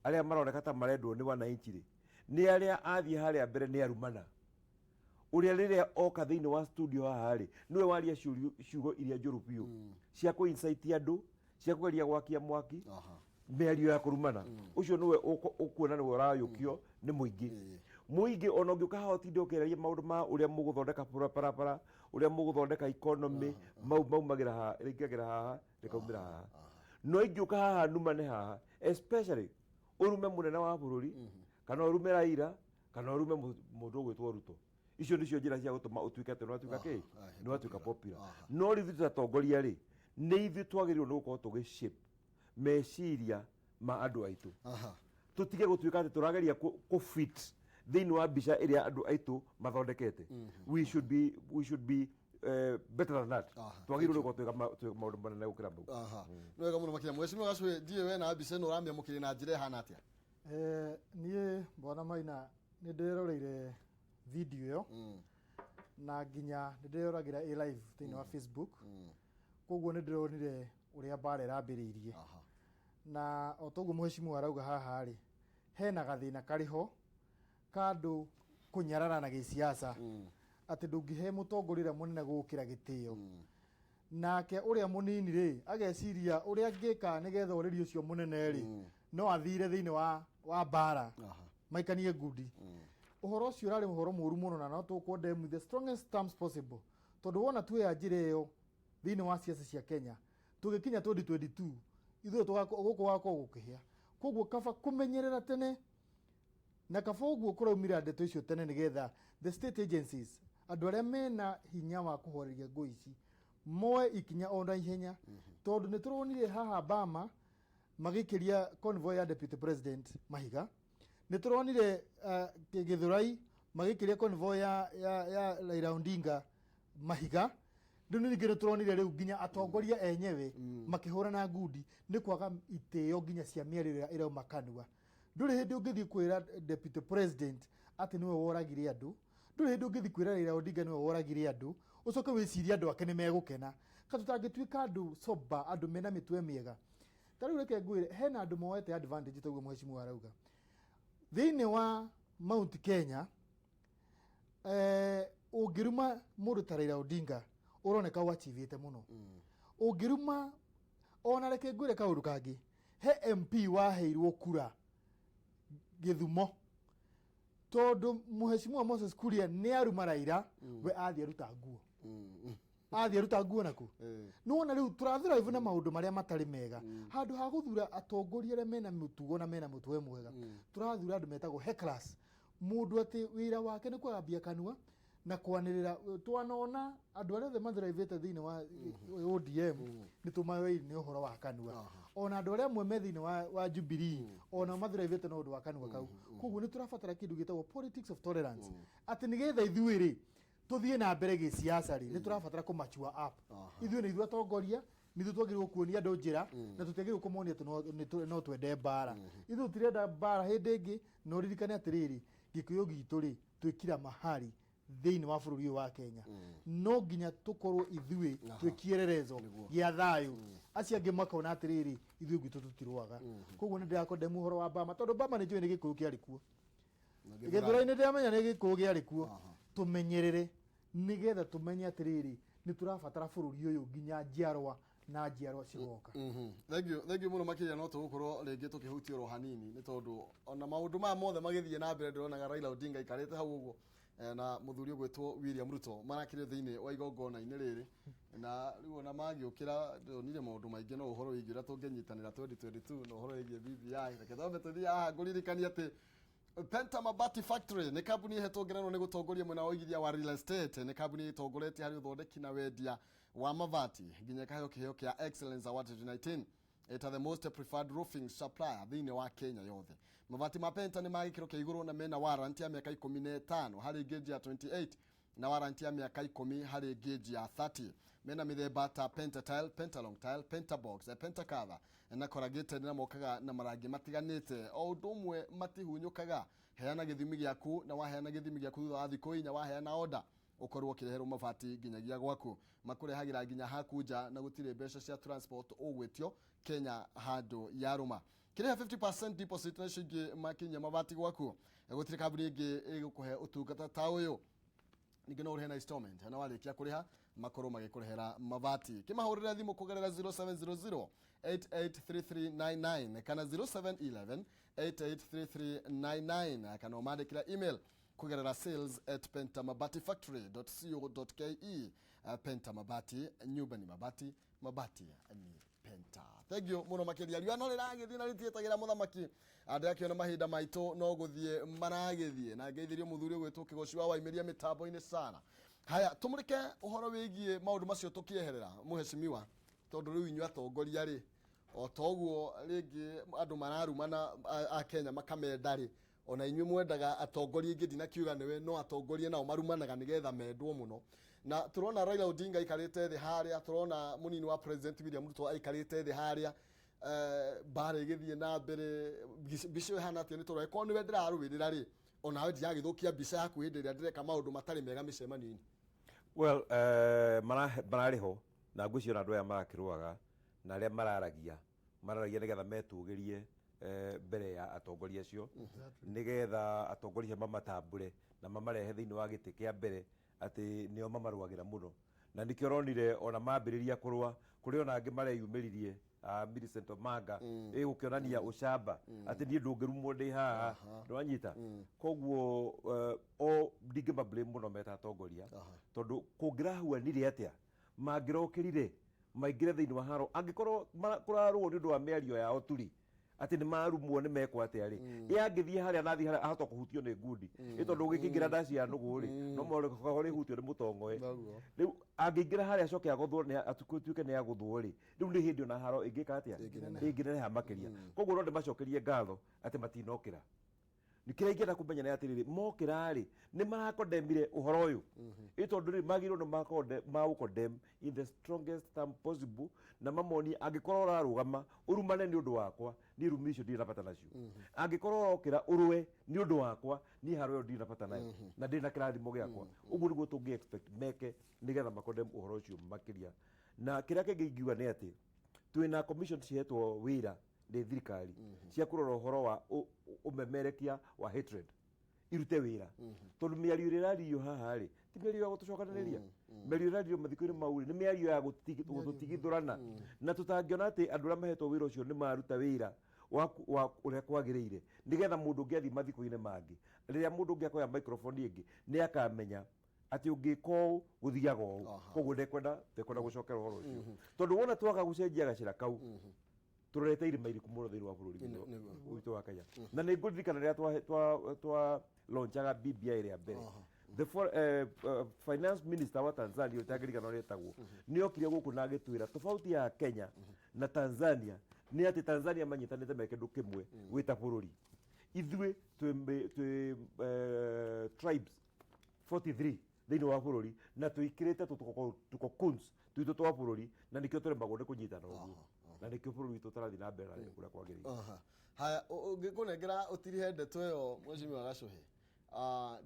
arĩa maroneka ta marendwo nĩ wananchi rĩ, nĩ arĩa athiĩ harĩa mbere nĩ arumana, ũrĩa rĩrĩa oka thĩinĩ wa studio haha rĩ, nĩwe waria ciugo iria njũru biũ cia kũ incite andũ, cia kũgeria gwakia mwaki, mĩario ya kũrumana. Ũcio nĩwe ũkuona nĩwe ũrayũkio nĩ mũingĩ. Mũingĩ ona ũngĩũka haha ũtinde ũkĩaragia maũndũ ma ũrĩa mũgũthondeka barabara, ũrĩa mũgũthondeka economy, mau maumagĩra haha, rĩingagĩra haha, rĩkaumĩra haha. No ingĩũka haha numane haha, especially ũrume mũnene wa bũrũri, kana ũrume Raila, kana ũrume mũndũ ũgwĩtwo Ruto, icio nĩcio njĩra cia gũtũma ũtuĩke atĩ nĩwatuĩka kĩ, nĩwatuĩka popular. No rĩu ithuĩ tũtatongoria rĩ, nĩ ithuĩ twagĩrĩirwo nĩ gũkorwo tũgĩ shape meciria ma andũ aitũ, tũtige gũtuĩka atĩ tũrageria kũ fit thĩinĩ wa mbica ĩrĩa andũ aitũ mathondekete. We should be better than that. Twagĩrĩirwo nĩ gũkorwo twĩka maũndũ manene gũkĩra mau. Aha, nĩ wega mũno makĩria. Mheshimiwa Gacũĩ, ndiũĩ we na mbica ĩno ũramĩamũkĩria na njĩra ĩhana atĩa? Niĩ bwana Maina nĩ ndĩroreire video ĩyo na nginya nĩ ndĩroragĩra ĩ live thĩinĩ wa Facebook, koguo nĩ ndĩronire ũrĩa mbara ĩrambĩrĩirie. Na o toguo mheshimiwa arauga haha rĩ, hena gathĩna karĩ ho ka andũ kũnyararana gĩsiasa, atĩ ndũngĩhe mũtongoria ũrĩa mũnene gũkĩra gĩtĩo, nake ũrĩa mũnini rĩ ageciria ũrĩa angĩka nĩgetha ũrĩri ũcio mũnene rĩ no athire thĩinĩ wa mbara maikanie ngundi. Ũhoro ũcio ũrarĩ ũhoro mũru mũno, na no tũ condemn with the strongest terms possible, tondũ wona tuoya njĩra ĩyo thĩinĩ wa ciaca cia Kenya, tũgĩkinya 2022 ithuĩ gũkũ gũgakorwo gũkĩhĩa. Koguo kaba kũmenyerera tene, na kaba ũguo kũraumĩra ndeto icio tene, nĩgetha the state agencies Andũ arĩa mena hinya wa kũhoreria ngũi ici moe ikinya o na ihenya, tondũ nĩ tũronire haha Bama magĩkĩria convoy ya deputy president mahiga. Nĩ tũronire Gĩthũrai magĩkĩria convoy ya Raila Odinga mahiga. Rĩu ningĩ nĩ tũronire rĩu nginya atongoria enyewe makĩhũrana ngundi nĩ kwaga itĩo nginya cia mĩario ĩrĩa ĩrauma kanua. Ndũrĩ hĩndĩ ũngĩthiĩ kwĩra deputy president atĩ nĩwe woragire andũ. Ndũrĩ hĩndĩ ũngĩthiĩ kwĩra Raila Odinga nĩwe woragire andũ, ũcoke wĩcirie andũ ake nĩ megũkena. Ka tũtangĩtuĩka andũ sober, andũ mena mĩtwe mĩega. Ta rĩu reke ngwĩre, hena andũ moete advantage ta ũguo mheshimiwa arauga thĩinĩ wa Mount Kenya. Ũngĩruma mũndũ ta Raila Odinga, ũroneka wachivĩte mũno. Ũngĩruma ona, reke ngwĩre kaũndũ kangĩ, he MP waheirwo kura Gĩthumo tondũ mheshimiwa Moses Kuria nĩ aruma Raila, we athiĩ aruta nguo, athiĩ aruta nguo naku. Nĩwona rĩu tũrathrive na maũndũ marĩa matarĩ mega. Handũ ha gũthura atongoria arĩa mena mĩtugo na mena mũtwe mwega, tũrathura andũ metagwo hecklers, mũndũ atĩ wĩra wake nĩ kũgambia kanua na kwanĩrĩra. Twanona andũ arĩa othe mathiraivĩte thĩinĩ wa ODM nĩ tũmaũĩ nĩ ũhoro wa kanua. Ona andũ arĩa amwe me thĩinĩ wa Jubilee ona mathiraivĩte na ũndũ wa kanua kau. Koguo nĩ tũrabatara kĩndũ gĩtagwo politics of tolerance, atĩ nĩgetha ithuĩ rĩ tũthiĩ na mbere gĩsiasa rĩ, nĩ tũrabatara kũ mature up. Ithuĩ nĩ ithuĩ atongoria, nĩ ithuĩ twagĩrĩirwo kuonia andũ njĩra na tũtiagĩrĩirwo kũmonia atĩ no twende mbara. Ithuĩ tũtirenda mbara hĩndĩ ĩngĩ. Na ũririkane atĩrĩrĩ, Gĩkũyũ gitũ rĩ, twĩkira mahari thĩinĩ wa bũrũri ũyũ wa Kenya, no nginya tũkorwo ithuĩ twĩ kĩererezo gĩa thayũ, acio angĩ makona atĩrĩrĩ, ithuĩ gwitũ tũtirũaga. Koguo nĩ ndĩrakondemu ũhoro wa Bama, tondũ Bama nĩ njũĩ nĩ Gĩkũyũ kĩarĩ kuo. Gĩthũrai-inĩ ndĩramenya nĩ Gĩkũyũ gĩarĩ kuo. Tũmenyerere nĩgetha tũmenye atĩrĩrĩ, nĩ tũrabatara bũrũri ũyũ nginya njiarwa na njiarwa cigoka. Thank you, thank you mũno makĩria. No tũgũkorwo rĩngĩ tũkĩhutia oro hanini, nĩ tondũ ona maũndũ maya mothe magĩthiĩ na mbere, ndĩronaga Raila Odinga aikarĩte hau ũguo na mũthuri ũgwĩtwo William Ruto marakĩrĩ thĩinĩ wa igongona-inĩ rĩrĩ, na rĩu ona magĩũkĩra ndonire maũndũ maingĩ no ũhoro wĩgiĩ ũrĩa tũngĩnyitanĩra 2022 na ũhoro wĩgiĩ BBI. Reke twambe tũthiĩ haha ngũririkanie atĩ Penta Mabati Factory nĩ kambuni ĩhetwo ngerenwa nĩ gũtongoria mwena wa ũigithia wa real estate. Nĩ kambuni ĩtongoretie harĩ ũthondeki na wendia wa mabati, nginya ĩkaheo kĩheo kĩa Excellence Award 2019 ĩta the most preferred roofing supplier thĩinĩ wa Kenya yothe. Mabati ma Penta nĩ ma gĩkĩro kĩa igũrũ na mena warranty ya mĩaka 15 harĩ gauge ya 28 na warranty ya mĩaka 10 harĩ gauge ya 30. Mena mĩthemba ta Pentatile, Pentalong tile, Pentabox, Pentacover na corrugated, na mokaga na marangi matiganĩte. O ũndũ ũmwe matihunyũkaga. Heana gĩthimi gĩaku, na waheana gĩthimi gĩaku, thutha wa thikũ 4 waheana order, ũkorwo ũkĩreherwo mabati nginyagia gwaku. Makũrehagĩra nginya haku nja na gũtirĩ mbeca cia transport ũgwĩtio Kenya handũ yarũma. Kĩrĩha 50% deposit na icio ingĩ makinyia mabati gwaku. Gũtirĩ kambuni ĩngĩ ĩgũkũhe ũtungata ta ũyũ. Ningĩ no ũrĩhe na installment, na warĩkia kũrĩha makorwo magĩkũrehera mabati. Kĩmahũrĩre thimũ kũgerera 0700 883399 kana 0711 883399, kana ũmandĩkĩra email kũgerera sales@pentamabatifactory.co.ke. Penta Mabati, nyumba ni mabati, mabati ni Penta. Thank you mũno makĩria. Riũa no rĩragĩthiĩ na rĩtiĩtagĩra mũthamaki. Ndĩrakĩona mahinda maitũ no gũthiĩ maragĩthiĩ, na ngeithĩrio mũthuri ũgwĩtwo Kĩgoci wa Waimĩria mĩtambo-inĩ sana. Haya, tũmũrĩke ũhoro wĩgiĩ maũndũ macio tũkĩeherera, mũheshimiwa, tondũ rĩu inyuĩ atongoria rĩ, o ta ũguo rĩngĩ andũ mararumana a Kenya makamenda rĩ, ona inyuĩ mwendaga atongoria ingĩ, ndinakiuga nĩwe, no atongoria nao marumanaga nĩgetha mendwo mũno. Na tũrona Raila Odinga aikarĩte thĩ harĩa, tũrona mũnini wa president William Ruto aikarĩte thĩ harĩa, mbara ĩgĩthiĩ na mbere. Mbica ĩyo ĩhana atĩa? Nĩ tondũ angĩkorwo nĩwe ndĩrarũĩrĩra rĩ, onawe ndiragĩthũkia mbica yaku hĩndĩ ĩrĩa ndĩreka maũndũ matarĩ mega mĩcemanio-inĩ. Well, mararĩ ho na ngwĩciria ona andũ aya marakĩrũaga na arĩa mararagia nĩgetha metũgĩrie mbere ya atongoria acio, nĩgetha atongoria acio mamatambũre na mamarehe thĩinĩ wa gĩtĩ kĩa mbere atĩ nĩo mamarũagĩra mũno. Na nĩkĩo ũronire ona mambĩrĩria kũrũa, kũrĩ ona angĩ mareyumĩririe, Millicent Omanga, ĩgũkĩonania ũcamba atĩ niĩ ndũngĩrumwo ndĩ haha, nĩwanyita. Koguo o ndingĩma blame mũno meta atongoria, tondũ kũngĩrahuanire atĩa mangĩrokĩrire maingĩre thĩinĩ wa haro angĩkorwo kũrarũo nĩ ũndũ wa mĩario yao turi. Atĩ nĩ marumwo nĩ mekwo atĩa rĩ, ĩ angĩthiĩ harĩa na athiĩ harĩa ahota kũhutio nĩ ngundi, ĩ tondũ ũgĩkĩingĩra ndaci ya nũgũ rĩ, no mũhaka rĩhutio nĩ mũtongoe. Noguo. Rĩu angĩingĩra harĩa acoke agũthwo nĩ atuĩke nĩ agũthwo rĩ, rĩu nĩ hĩndĩ ona haro ĩngĩka atĩa, ĩngĩneneha makĩria. Koguo no ndĩmacokerie ngatho atĩ matinokĩra. Nĩ kĩrĩa ingĩenda kũmenya nĩ atĩrĩrĩ, mokĩra rĩ, nĩ marakondemire ũhoro ũyũ? Ĩ tondũ rĩ, magĩrĩirwo nĩ maũkondem in the strongest term possible, na mamonie angĩkorwo ũrarũgama ũrumane nĩ ũndũ wakwa, niĩ rumi icio ndirĩ na bata nacio. Angĩkorwo ũrokĩra ũrũe nĩ ũndũ wakwa, niĩ haro ĩyo ndirĩ na bata nayo na ndĩ na kĩrathimo gĩakwa. Ũguo nĩguo tũngĩ expect meke nĩgetha makondem ũhoro ũcio makĩria. Na kĩrĩa kĩngĩ ingiuga nĩ atĩ twĩna commission cihetwo wĩra nĩ thirikari cia kũrora ũhoro wa ũmemerekia wa hatred, irute wĩra, tondũ mĩario ĩrĩa ĩrario haha rĩ, ti mĩario ya gũtũcokanĩrĩria. Mĩario ĩrario mathiko-inĩ mau rĩ, nĩ mĩario ya gũtũtigithũrana, na tũtangĩona atĩ andũ arĩa mahetwo wĩra ũcio nĩ maruta wĩra wa ũrĩa kwagĩrĩire, nĩgetha mũndũ ũngĩ athiĩ mathiko-inĩ mangĩ, rĩrĩa mũndũ ũngĩ akoya microphone ĩngĩ, nĩ akamenya atĩ ũngĩka ũũ gũthiaga ũũ. Koguo ndekwenda gũcokera ũhoro ũcio, tondũ wona twaga gũcenjia gacĩra kau, tũrorete irĩma iriku mũno thĩinĩ wa bũrũri witũ wa Kenya. Na nĩ ngũririkana rĩrĩa twa launchaga BBI rĩa mbere, the finance minister wa Tanzania, ũtangĩririkana ũrĩa etagwo, nĩ okire gũkũ na agĩtwĩra tofauti ya Kenya na Tanzania nĩ atĩ Tanzania manyitanĩte me kĩndũ kĩmwe gwĩta bũrũri, ithuĩ twĩ tribes 43 thĩinĩ wa bũrũri na tũikĩrĩte tũkokuns twitũ twa bũrũri, na nĩkĩo tũremagwo nĩ kũnyitana ũguo, na nĩkĩo bũrũri witũ ũtarathiĩ na mbere na ũrĩa kwagĩrĩire. Aha. Haya, ũngĩkũnengera ũtirihe ndeto ĩyo, mheshimiwa Gacuhi.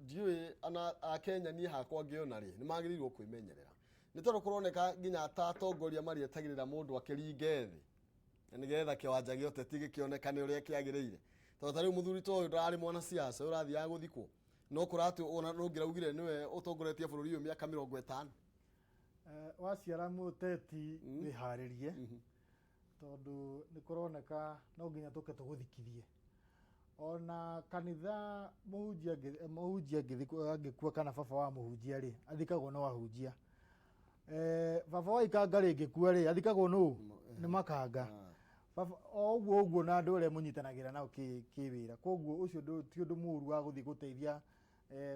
Ndiũĩ ana akenya, niĩ hakwa ngĩona rĩ, nĩ magĩrĩirwo kwĩmenyerera, nĩ tondũ kũroneka nginya ta atongoria marĩetagĩrĩra mũndũ akĩringe thĩ na nĩgetha kĩwanja gĩa ũteti gĩkĩonekane ũrĩa kĩagĩrĩire, tondũ ta rĩu mũthuri ta ũyũ ndararĩ mwanasiasa, ũyũ ũrathiaga gũthikwo, no kũratĩ ona ndũngĩraugire nĩwe ũtongoretie bũrũri ũyũ mĩaka 50. Waciara mũteti, wĩharĩrie, tondũ nĩ kũroneka no nginya tũke tũgũthikithie. Ona kanitha mũhunjia angĩkua kana baba wa mũhunjia rĩ, athikagwo no ahunjia. Baba wa ikanga rĩngĩkua rĩ, athikagwo nũ? Nĩ makanga. Baba o ũguo ũguo na andũ arĩa mũnyitanagĩra nao kĩwĩra. Koguo ũcio ti ũndũ mũru wa gũthiĩ gũteithia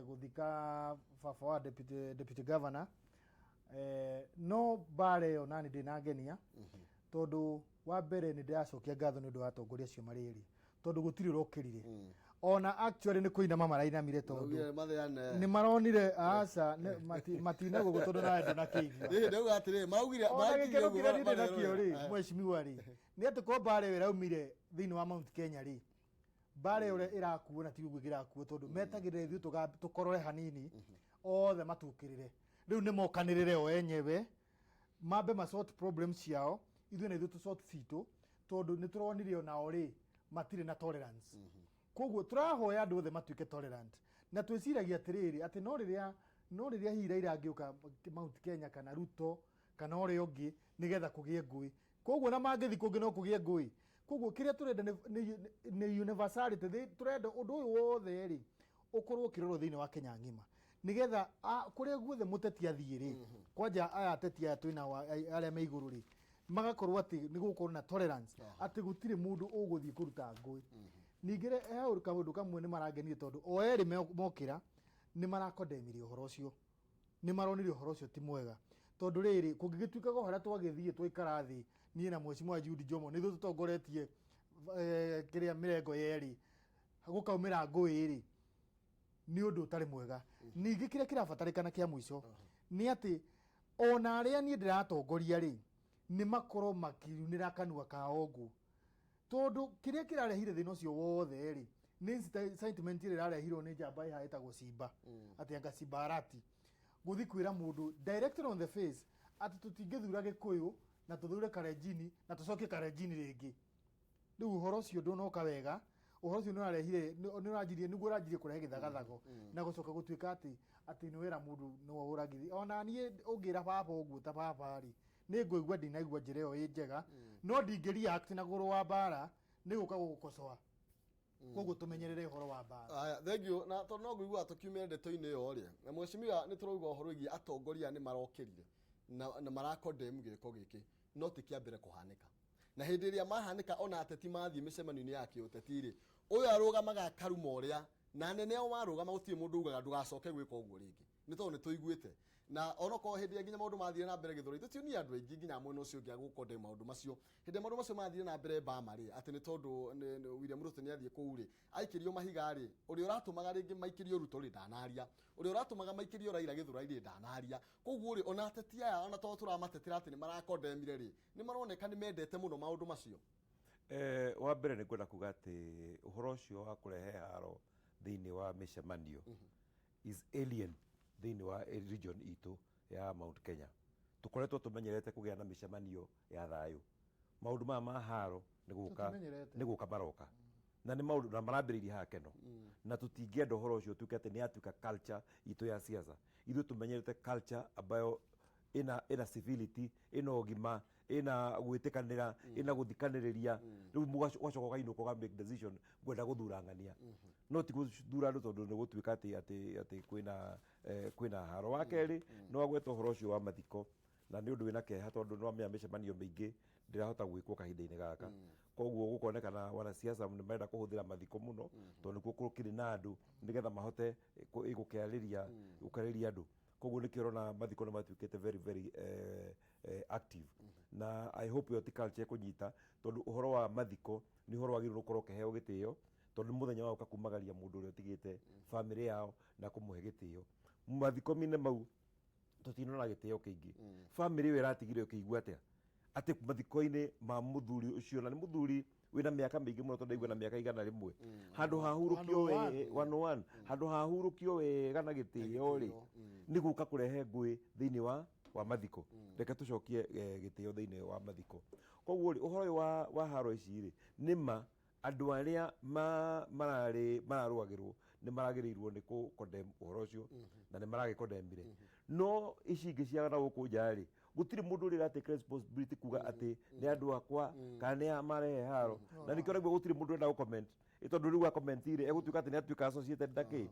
gũthika baba wa deputy governor. No mbara ĩyo nani ndĩnangenia, tondũ wa mbere nĩ ndĩracokia ngatho nĩ ũndũ wa atongoria acio marĩ erĩ, tondũ gũtirĩ ũrokĩrire. Ona actually nĩ kũinama marainamire, tondũ Maugire matheane. Nĩ maronire aca matinagwo ũguo, tondũ nawe ndũnakĩigua. Ĩĩ, ndauga atĩrĩ, maraugire Ona marakirie gĩkeno ũguo kĩrĩa niĩ ndĩ nakĩo rĩ, mheshimiwa rĩ, nĩ atĩ ko mbara ĩyo ĩraumire thĩinĩ wa Mount Kenya rĩ, mbara ĩyo ũrĩa ĩrakuo na ti ũguo ĩrakuo, tondũ metagĩrĩra ithuĩ tũkorore hanini othe matũkĩrĩre. Rĩu nĩ mokanĩrĩre o enyewe, mambe ma sort problems ciao, ithuĩ na ithuĩ tũ sort citũ, tondũ nĩ tũronire onao rĩ, matirĩ na tolerance. Koguo tũrahoya andũ othe matuĩke tolerant, na twĩciragia atĩrĩrĩ, atĩ no rĩrĩa hihi Raila angĩũka Mount Kenya kana Ruto kana ũrĩa ũngĩ, nĩgetha kũgĩe ngũĩ. Koguo na mangĩthi kũngĩ no kũgĩe ngũĩ. Koguo kĩrĩa tũrenda nĩ universality. Tũrenda ũndũ ũyũ wothe rĩ, ũkorwo ũkĩrorwo thĩinĩ wa Kenya ng'ima, nĩgetha kũrĩa guothe mũteti athiĩ rĩ, kwanja aya ateti aya twĩna arĩa me igũrũ rĩ, magakorwo atĩ nĩ gũkorwo na tolerance, atĩ gũtirĩ mũndũ ũgũthiĩ kũruta ngũĩ. Ningĩ rĩ, he kaũndũ kamwe nĩ marangenirie, tondũ o erĩ mokĩra nĩ marakondemire ũhoro ũcio, nĩ maronire ũhoro ũcio ti mwega, tondũ rĩrĩ, kũngĩgĩtuĩka o harĩa twagĩthiĩ twaikara thĩ, niĩ na mheshimiwa Jude Njomo nĩ ithuĩ tũtongoretie kĩrĩa mĩrengo yerĩ, gũkaumĩra ngũĩ rĩ, nĩ ũndũ ũtarĩ mwega. Ningĩ kĩrĩa kĩrabatarĩkana kĩa mũico nĩ atĩ ona arĩa niĩ ndĩratongoria rĩ, nĩ makorwo makiunĩra kanua kao ngũ, tondũ kĩrĩa kĩrarehire thĩna ũcio wothe rĩ, nĩ incitement ĩrĩa ĩrarehirwo nĩ njamba ĩha ĩtagwo Simba, atĩ anga Simba Arati gũthi kwĩra mũndũ directly on the face atĩ tũtingĩthura Gĩkũyũ na tũthure Kalenjini na tũcokie Kalenjini rĩngĩ. Rĩu ũhoro ũcio ndũnoka wega. Ũhoro ũcio nĩ ũrarehire, nĩ ũranjirie, nĩguo ũranjirie kũrehe gĩthagathago na gũcoka gũtuĩka atĩ nĩ wera mũndũ nĩwe ũragithia. Ona niĩ ũngĩra baba ũguo, ta baba rĩ, nĩ ngũigua ndinaigua njĩra ĩyo ĩ njega, no ndingĩ react na kũrũa mbara, nĩ gũka gũgũkocoa. Koguo tũmenyerere ũhoro wa mbara. Aya, thank you. Na tondũ no ngũigua tũkiumĩra ndeto-inĩ ĩyo rĩ, na mheshimiwa, nĩ tũraigua ũhoro wĩgiĩ atongoria nĩ marokĩrire na marakondem gĩko gĩkĩ, no ti kĩa mbere kũhanĩka. Na hĩndĩ ĩrĩa mahanĩka ona ateti mathiĩ mĩcemanio-inĩ ya kĩũteti rĩ, ũyũ arũgamaga akaruma ũrĩa na anene ao marũgama gũtirĩ mũndũ ugaga ndũgacoke gwĩka ũguo rĩngĩ, nĩ tondũ nĩ tũiguĩte. Na onokorwo hĩndĩ ĩrĩa nginya maũndũ mathire na mbere gĩthũrai, tũtionire andũ aingĩ nginya mwena ũcio ũngĩ agũkonde maũndũ macio. Hĩndĩ ĩrĩa maũndũ macio mathire na mbere Bama rĩ, atĩ nĩ tondũ William Ruto nĩ athiĩ kũu rĩ, aikĩrio mahiga rĩ, ũrĩa ũratũmaga rĩngĩ maikĩrio Ruto rĩ, ndanaria. Ũrĩa ũratũmaga maikĩrio Raila gĩthũrai rĩ, ndanaria. Koguo rĩ, ona ateti aya ona tondũ tũramatetera atĩ nĩ marakondemire rĩ, nĩ maroneka nĩ mendete mũno maũndũ macio. Wa mbere nĩ ngwenda kuga atĩ ũhoro ũcio wa kũrehe haro thĩinĩ wa mĩcemanio is alien thĩinĩ wa region itũ ya Mount Kenya. Tũkoretwo tũmenyerete kũgĩa na mĩcemanio ya thayũ. Maũndũ maya ma haro nĩ gũka Tũtimenyerete. Nĩ gũka maroka na nĩ maũndũ na marambĩrĩirie haha Keno, na tũtingĩenda ũhoro ũcio ũtuĩke atĩ nĩ yatuĩka culture itũ ya siasa. Ithuĩ tũmenyerete culture ambayo ĩna civility, ĩna ũgima, ĩna gwĩtĩkanĩra, ĩna gũthikanĩrĩria. Rĩu ũgacoka ũkainũka ũka make decision, ngwenda gũthura ng'ania, no ti gũthura andũ tondũ nĩ gũtuĩka atĩ kwĩna haro. Wa kerĩ, nĩ wagweta ũhoro ũcio wa mathiko, na nĩ ũndũ wĩna kĩeha tondũ nĩ wamenya mĩcemanio mĩingĩ ndĩrahota gwĩkwo kahinda-inĩ gaka. Koguo gũkonekana wanasiasa nĩ marenda kũhũthĩra mathiko mũno tondũ nĩkuo gũkĩrĩ na andũ, nĩgetha mahote gũkĩarĩria andũ. Koguo nĩkĩo ũrona mathiko nĩ matuĩkĩte very very active, na I hope ĩyo ti culture ĩkũnyita, tondũ ũhoro wa mathiko nĩ ũhoro wagĩrĩirwo gũkorwo ũkĩheo gĩtĩo, tondũ nĩ mũthenya wa gũka kumagaria mũndũ ũrĩa ũtigĩte bamĩrĩ yao na kũmũhe gĩtĩo. Mathiko-inĩ mau tũtinona gĩtĩo kĩingĩ. Bamĩrĩ ĩyo ĩratigire ĩkĩigua atĩa atĩ mathiko-inĩ ma mũthuri ũcio, na nĩ mũthuri wĩna mĩaka mĩingĩ mũno, tondũ ndaigua na mĩaka 101, handũ hahurũkio 101, handũ hahurũkio wega na gĩtĩo rĩ, nĩ gũka kũrehe ngũĩ thĩinĩ wa mathiko. Reke tũcokie gĩtĩo thĩinĩ wa mathiko. Koguo rĩ, ũhoro ũyũ wa haro ici rĩ, nĩ ma andũ arĩa mararĩ mararũagĩrwo nĩ maragĩrĩirwo nĩ kũ condemn ũhoro ũcio, na nĩ maragĩkondemire. No ici ingĩ cia na gũkũ nja rĩ, gũtirĩ mũndũ ũrĩa ũratake responsibility kuga atĩ nĩ andũ akwa kana nĩ a marehe haro, na nĩkĩo raigua gũtirĩ mũndũ ũrenda gũ comment, tondũ rĩu comment rĩ, egũtuĩka atĩ nĩ atuĩka associated na kĩ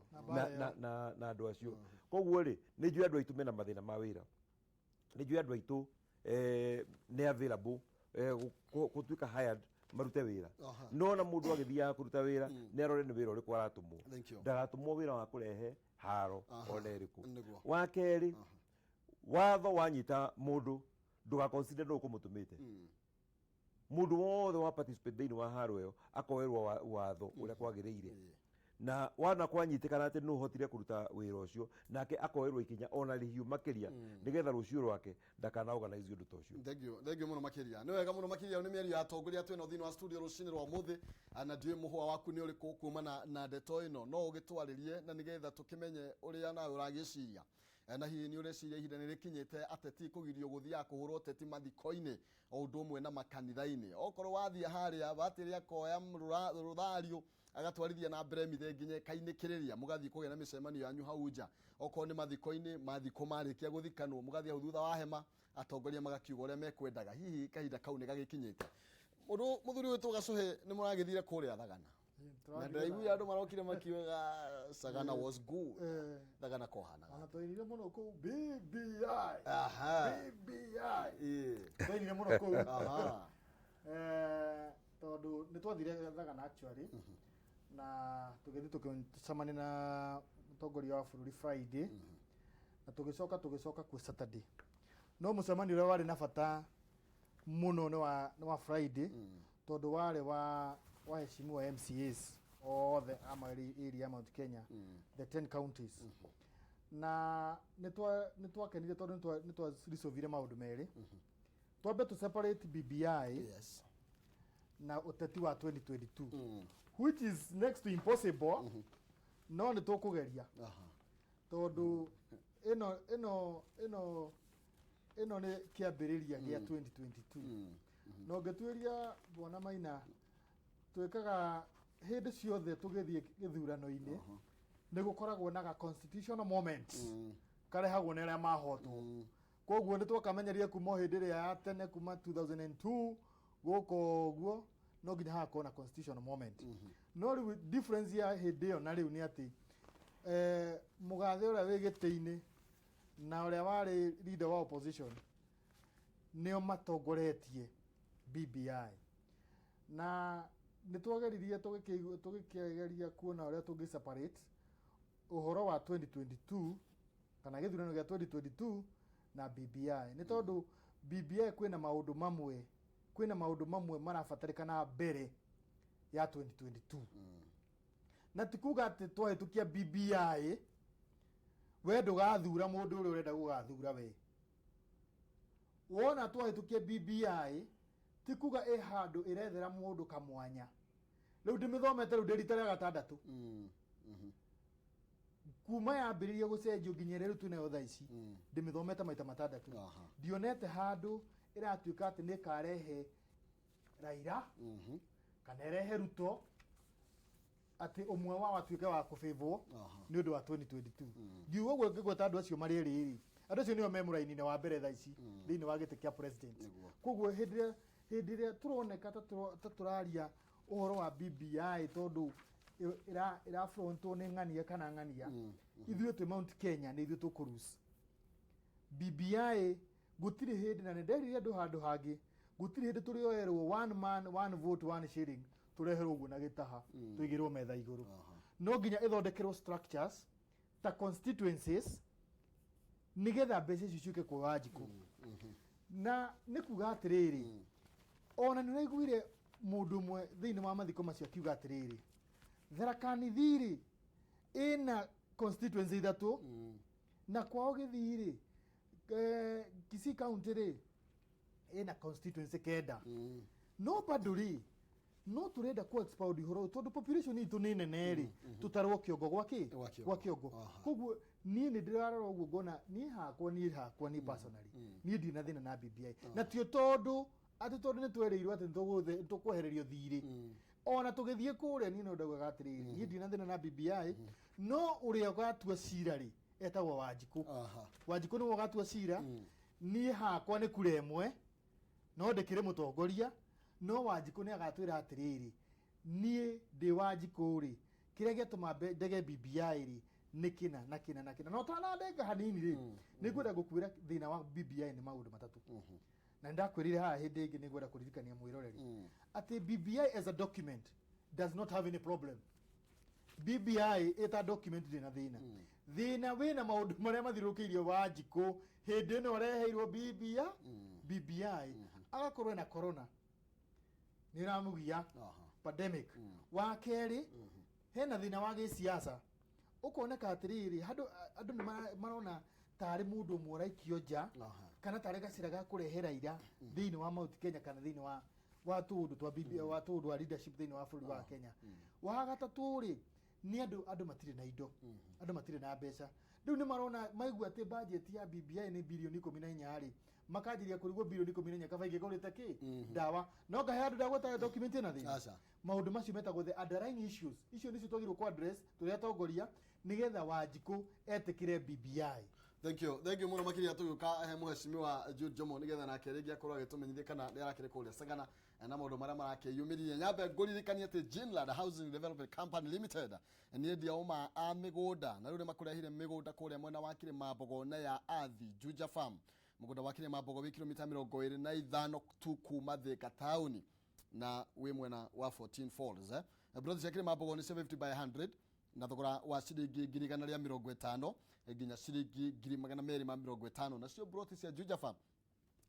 na andũ acio. Koguo rĩ, nĩ njũĩ andũ aitũ mena mathĩna ma wĩra, nĩ njũĩ andũ aitũ nĩ available gũtuĩka hired marute wĩra, no na mũndũ agĩthiaga kũruta wĩra nĩ arore nĩ wĩra ũrĩkũ aratũmwo. Thank you. Ndagatũmwo wĩra wa kũrehe haro ona ĩrĩkũ. Wa kerĩ, watho wanyita mũndũ, ndũgaconsider nũ ũkũmũtũmĩte. Mũndũ wothe wa participate thĩinĩ wa haro ĩyo akoerwo watho ũrĩa kwagĩrĩire, na wana kwanyitĩkana atĩ nĩ ũhotire kũruta wĩra ũcio, nake akoerwo ikinya ona rĩhiũ makĩria, nĩgetha rũciũ rwake ndakana organize ũndũ ta ũcio. Thank you, thank you mũno makĩria. Nĩ wega mũno makĩria. Nĩ mĩario ya atongoria twĩna thĩinĩ wa studio rũcinĩ rwa ũmũthĩ. Na ndiũĩ mũhũa waku nĩ ũrĩkũ kumana na ndeto ĩno, no ũgĩtwarĩrie na nĩgetha tũkĩmenye ũrĩa nawe ũragĩciria. Na hihi nĩ ũreciria ihinda nĩ rĩkinyĩte ateti kũgirio gũthiaga kũhũrwo ũteti mathiko-inĩ o ũndũ ũmwe na makanitha-inĩ? Okorwo wathiĩ harĩa batĩrĩ akoya rũthario agatwarithia na mbere mithe nginya ĩkainĩkĩrĩria, mũgathiĩ kũgĩa na mĩcemanio yanyu hau nja, okorwo nĩ mathiko-inĩ, mathiko marĩkia gũthikanwo mũgathiĩ hau thutha wa hema, atongoria magakiuga ũrĩa mekwendaga. Hihi kahinda kau nĩ gagĩkinyĩte? Mũndũ mũthuri wĩtwo Gacũhĩ, nĩ mũragĩthire kũrĩa Thagana na ndĩraiguire andũ marokire makiuga Sagana was good. Thagana kohanaga? Ona twainire mũno kũu BBI. BBI. Twainire mũno kũu. Tondũ nĩ twathire Thagana actually, na tũgĩthiĩ tũgĩcemania na mũtongoria wa bũrũri Friday, na tũgĩcoka kuo Saturday. No mũcemanio ũrĩa warĩ na bata mũno nĩ wa Friday, tondũ warĩ wa waheshimiwa MCAs othe a area ya Mount Kenya, the 10 counties, na nĩ twakenire tondũ nĩ twa resolvire maũndũ merĩ. Twambe tũ separate BBI na ũteti wa 2022, which is next to impossible, no nĩ tũkũgeria, tondũ ĩno nĩ kĩambĩrĩria gĩa 2022. Na ũngĩtuĩria, bwana Maina, twĩkaga hĩndĩ ciothe tũgĩthiĩ gĩthurano-inĩ nĩ gũkoragwo na ga constitutional moment karehagwo nĩ arĩa mahotwo. Koguo nĩ twakamenyeria kuma o hĩndĩ ĩrĩa ya tene, kuma 2002 gũkũ ũguo, no nginya hagakorwo na constitutional moment. No rĩu difference ya hĩndĩ ĩyo na rĩu nĩ atĩ mũgathe ũrĩa wĩ gĩtĩ-inĩ na ũrĩa warĩ leader wa opposition nĩo matongoretie. BBI. Na nĩ twageririe tũgĩkĩgeria kuona ũrĩa tũngĩ separate ũhoro wa 2022 kana gĩthurano gĩa 2022 na BBI, nĩ tondũ BBI kwĩna maũndũ mamwe marabatarĩkana mbere ya 2022. Na ti kuga atĩ twahĩtũkia BBI we ndũgathura mũndũ ũrĩa ũrenda gũgathura. We wona twahĩtũkia BBI, ti kuga ĩ handũ ĩrethera mũndũ kamwanya. Rĩu ndĩmĩthomete rĩu ndĩ rita rĩa gatandatũ kuma yambĩrĩria gũcenjio nginya ĩrĩa rĩu twĩnayo thaa ici. Ndĩmĩthomete maita matandatũ. Ndionete handũ ĩratuĩka atĩ nĩ ĩkarehe Raila kana ĩrehe Ruto, atĩ ũmwe wao atuĩke wa kũbĩbwo nĩ ũndũ wa 2022. Ngiuga ũguo ngĩgweta andũ acio marĩ erĩ rĩ, andũ acio nĩo me mũraini-inĩ wa mbere thaa ici thĩinĩ wa gĩtĩ kĩa president. Koguo hĩndĩ ĩrĩa tũroneka ta tũraria ũhoro wa BBI, tondũ ĩrafrontwo nĩ ng'ania kana ng'ania, ithuĩ twĩ Mount Kenya nĩ ithuĩ tũkũrus BBI. Gũtirĩ hĩndĩ, na nĩ nderire andũ handũ hangĩ, gũtirĩ hĩndĩ tũrĩoerwo one man, one vote, one shilling, tũreherwo ũguo na gĩtaha tũigĩrwo metha igũrũ. No nginya ĩthondekerwo structures ta constituencies nĩgetha mbeca icio ciũke kwa Wanjikũ. Na nĩ kuga atĩrĩrĩ, ona nĩ ũraiguire mũndũ ũmwe thĩinĩ wa mathiko macio akiuga atĩrĩrĩ, Tharaka Nithi rĩ ĩna constituency ithatũ, na kwao Gĩthii rĩ, Kisii County rĩ ĩna constituency 9. No bado rĩ, no tũrenda ku expound ũhoro ũyũ tondũ population itũ nĩ nene rĩ, tũtarwo kĩongo gwa kĩ? Gwa kĩongo. Gwa kĩongo. Koguo niĩ nĩ ndĩrarora ũguo ngona niĩ hakwa niĩ personally niĩ ndirĩ na thĩna na BBI, na tio tondũ atĩ tondũ nĩ twerĩirwo atĩ nĩ tũkwehererio thirĩ. Ona tũgĩthiĩ kũrĩa, niĩ no ndaugaga atĩrĩrĩ, niĩ ndirĩ na thĩna na BBI, no ũrĩa ũgatua cira rĩ etagwo Wanjikũ. Wanjikũ nĩwe ũgatua cira. Niĩ hakwa nĩ kura ĩmwe, no ndĩkĩrĩ mũtongoria, no Wanjikũ nĩ agatwĩra atĩrĩrĩ, niĩ ndĩ Wanjikũ rĩ, kĩrĩa gĩatũma ndege BBI rĩ nĩ kĩna na kĩna na kĩna. Na ũtanandenga hanini rĩ, nĩ ngwenda gũkwĩra thĩna wa BBI nĩ maũndũ matatũ, na nĩ ndakwĩrire haha hĩndĩ ĩngĩ, nĩ ngwenda kũririkania mwĩroreri atĩ BBI as a document does not have any problem. BBI ĩta document ndĩ na thĩna. Thĩna wĩna maũndũ marĩa mathiũrũrũkĩirie Wanjikũ hĩndĩ ĩno areheirwo BBI. BBI agakorwo ena corona nĩ ĩramũgia, pandemic. Wa kerĩ, hena thĩna wa gĩsiasa, ũkoneka atĩrĩrĩ, handũ andũ nĩ marona tarĩ mũndũ ũmwe ũraikio nja kana tarĩ gacĩra ga kũrehe Raila thĩinĩ wa Mount Kenya kana thĩinĩ wa tũũndũ twa BBI, wa tũũndũ wa leadership thĩinĩ wa bũrũri wa Kenya. Wa gatatũ rĩ, nĩ andũ matirĩ na indo, andũ matirĩ na mbeca. Rĩu nĩ marona maigua atĩ budget ya BBI nĩ birioni 14 rĩ, makanjĩria kũrigwo birioni 14 kaba ingĩgũrĩte kĩ ndawa no ngahe andũ ndagweta document ĩna thĩna. Aca. Maũndũ macio metagwo the underlying issues. Icio nĩcio twagĩrĩirwo ku address tũrĩ atongoria nĩgetha Wanjikũ etĩkĩre BBI. Thank you, thank you mũno makĩria. Tũgĩũka he mũhecimiwa Jude Jomo nĩgetha nake rĩngĩ akorwo agĩtũmenyithia kana nĩ arakĩrĩ kũrĩa Sagana na maũndũ marĩa marakĩyumĩririe. Nyambe ngũririkanie atĩ Jinland Housing Development Company Limited nĩ endia ũma a mĩgũnda, na rĩu nĩ makũrehire mĩgũnda kũrĩa mwena wa Kĩrĩma na ya Athi Juja Farm. Mũgũnda wa Kĩrĩma Mbogo wĩ kilomita 25 tu kuma Thika taũni na wĩ mwena wa 14 Falls, eh? Ploti cia Kĩrĩma Mbogo nĩ 50 by 100 na thogora wa ciringi 150,000 nginya ciringi 250,000. Nacio ploti cia Juja Farm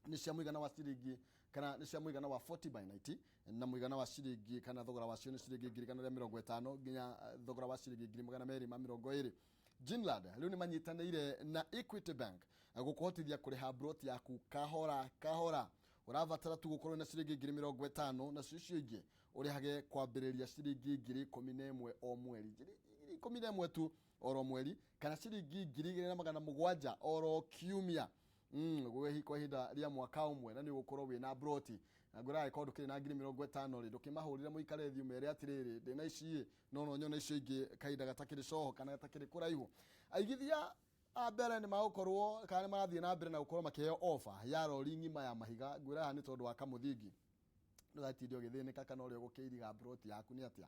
nĩ cia mũigana wa ciringi kana nĩ cia mũigana wa 40 by 90 na mũigana wa ciringi kana thogora wacio nĩ ciringi 150,000 nginya thogora wa ciringi 220,000. Jinland rĩu nĩ manyitanĩire na Equity Bank gũkũhotithia kũrĩha ploti yaku kahora kahora. Ũrabatara tu gũkorwo na ciringi 50,000, nacio icio ingĩ ũrĩhage kwambĩrĩria ciringi 11,000 o mweri, 11,000 tu oro mweri, kana ciringi 2700 oro kiumia kwa ihinda rĩa mwaka ũmwe, na nĩ ũgũkorwo wĩna broti. Na ngwĩra angĩkorwo ndũkĩrĩ na 50,000 rĩ, ndũkĩmahũrĩre mũikare thĩ ũmere atĩrĩrĩ, ndĩna ici ĩ, no nyone icio ingĩ kahinda gatakĩrĩ coho kana gatakĩrĩ kũraihu. Aigithia a mbere nĩ magũkorwo kana nĩ marathiĩ na mbere na gũkorwo makĩheo ofa ya rori ng'ima ya mahiga. Ngwĩra haha nĩ tondũ wa kamũthingi, ndũgatinde ũgĩthĩnĩka kana ũrĩa ũgũkĩiriga broti yaku nĩ atĩa.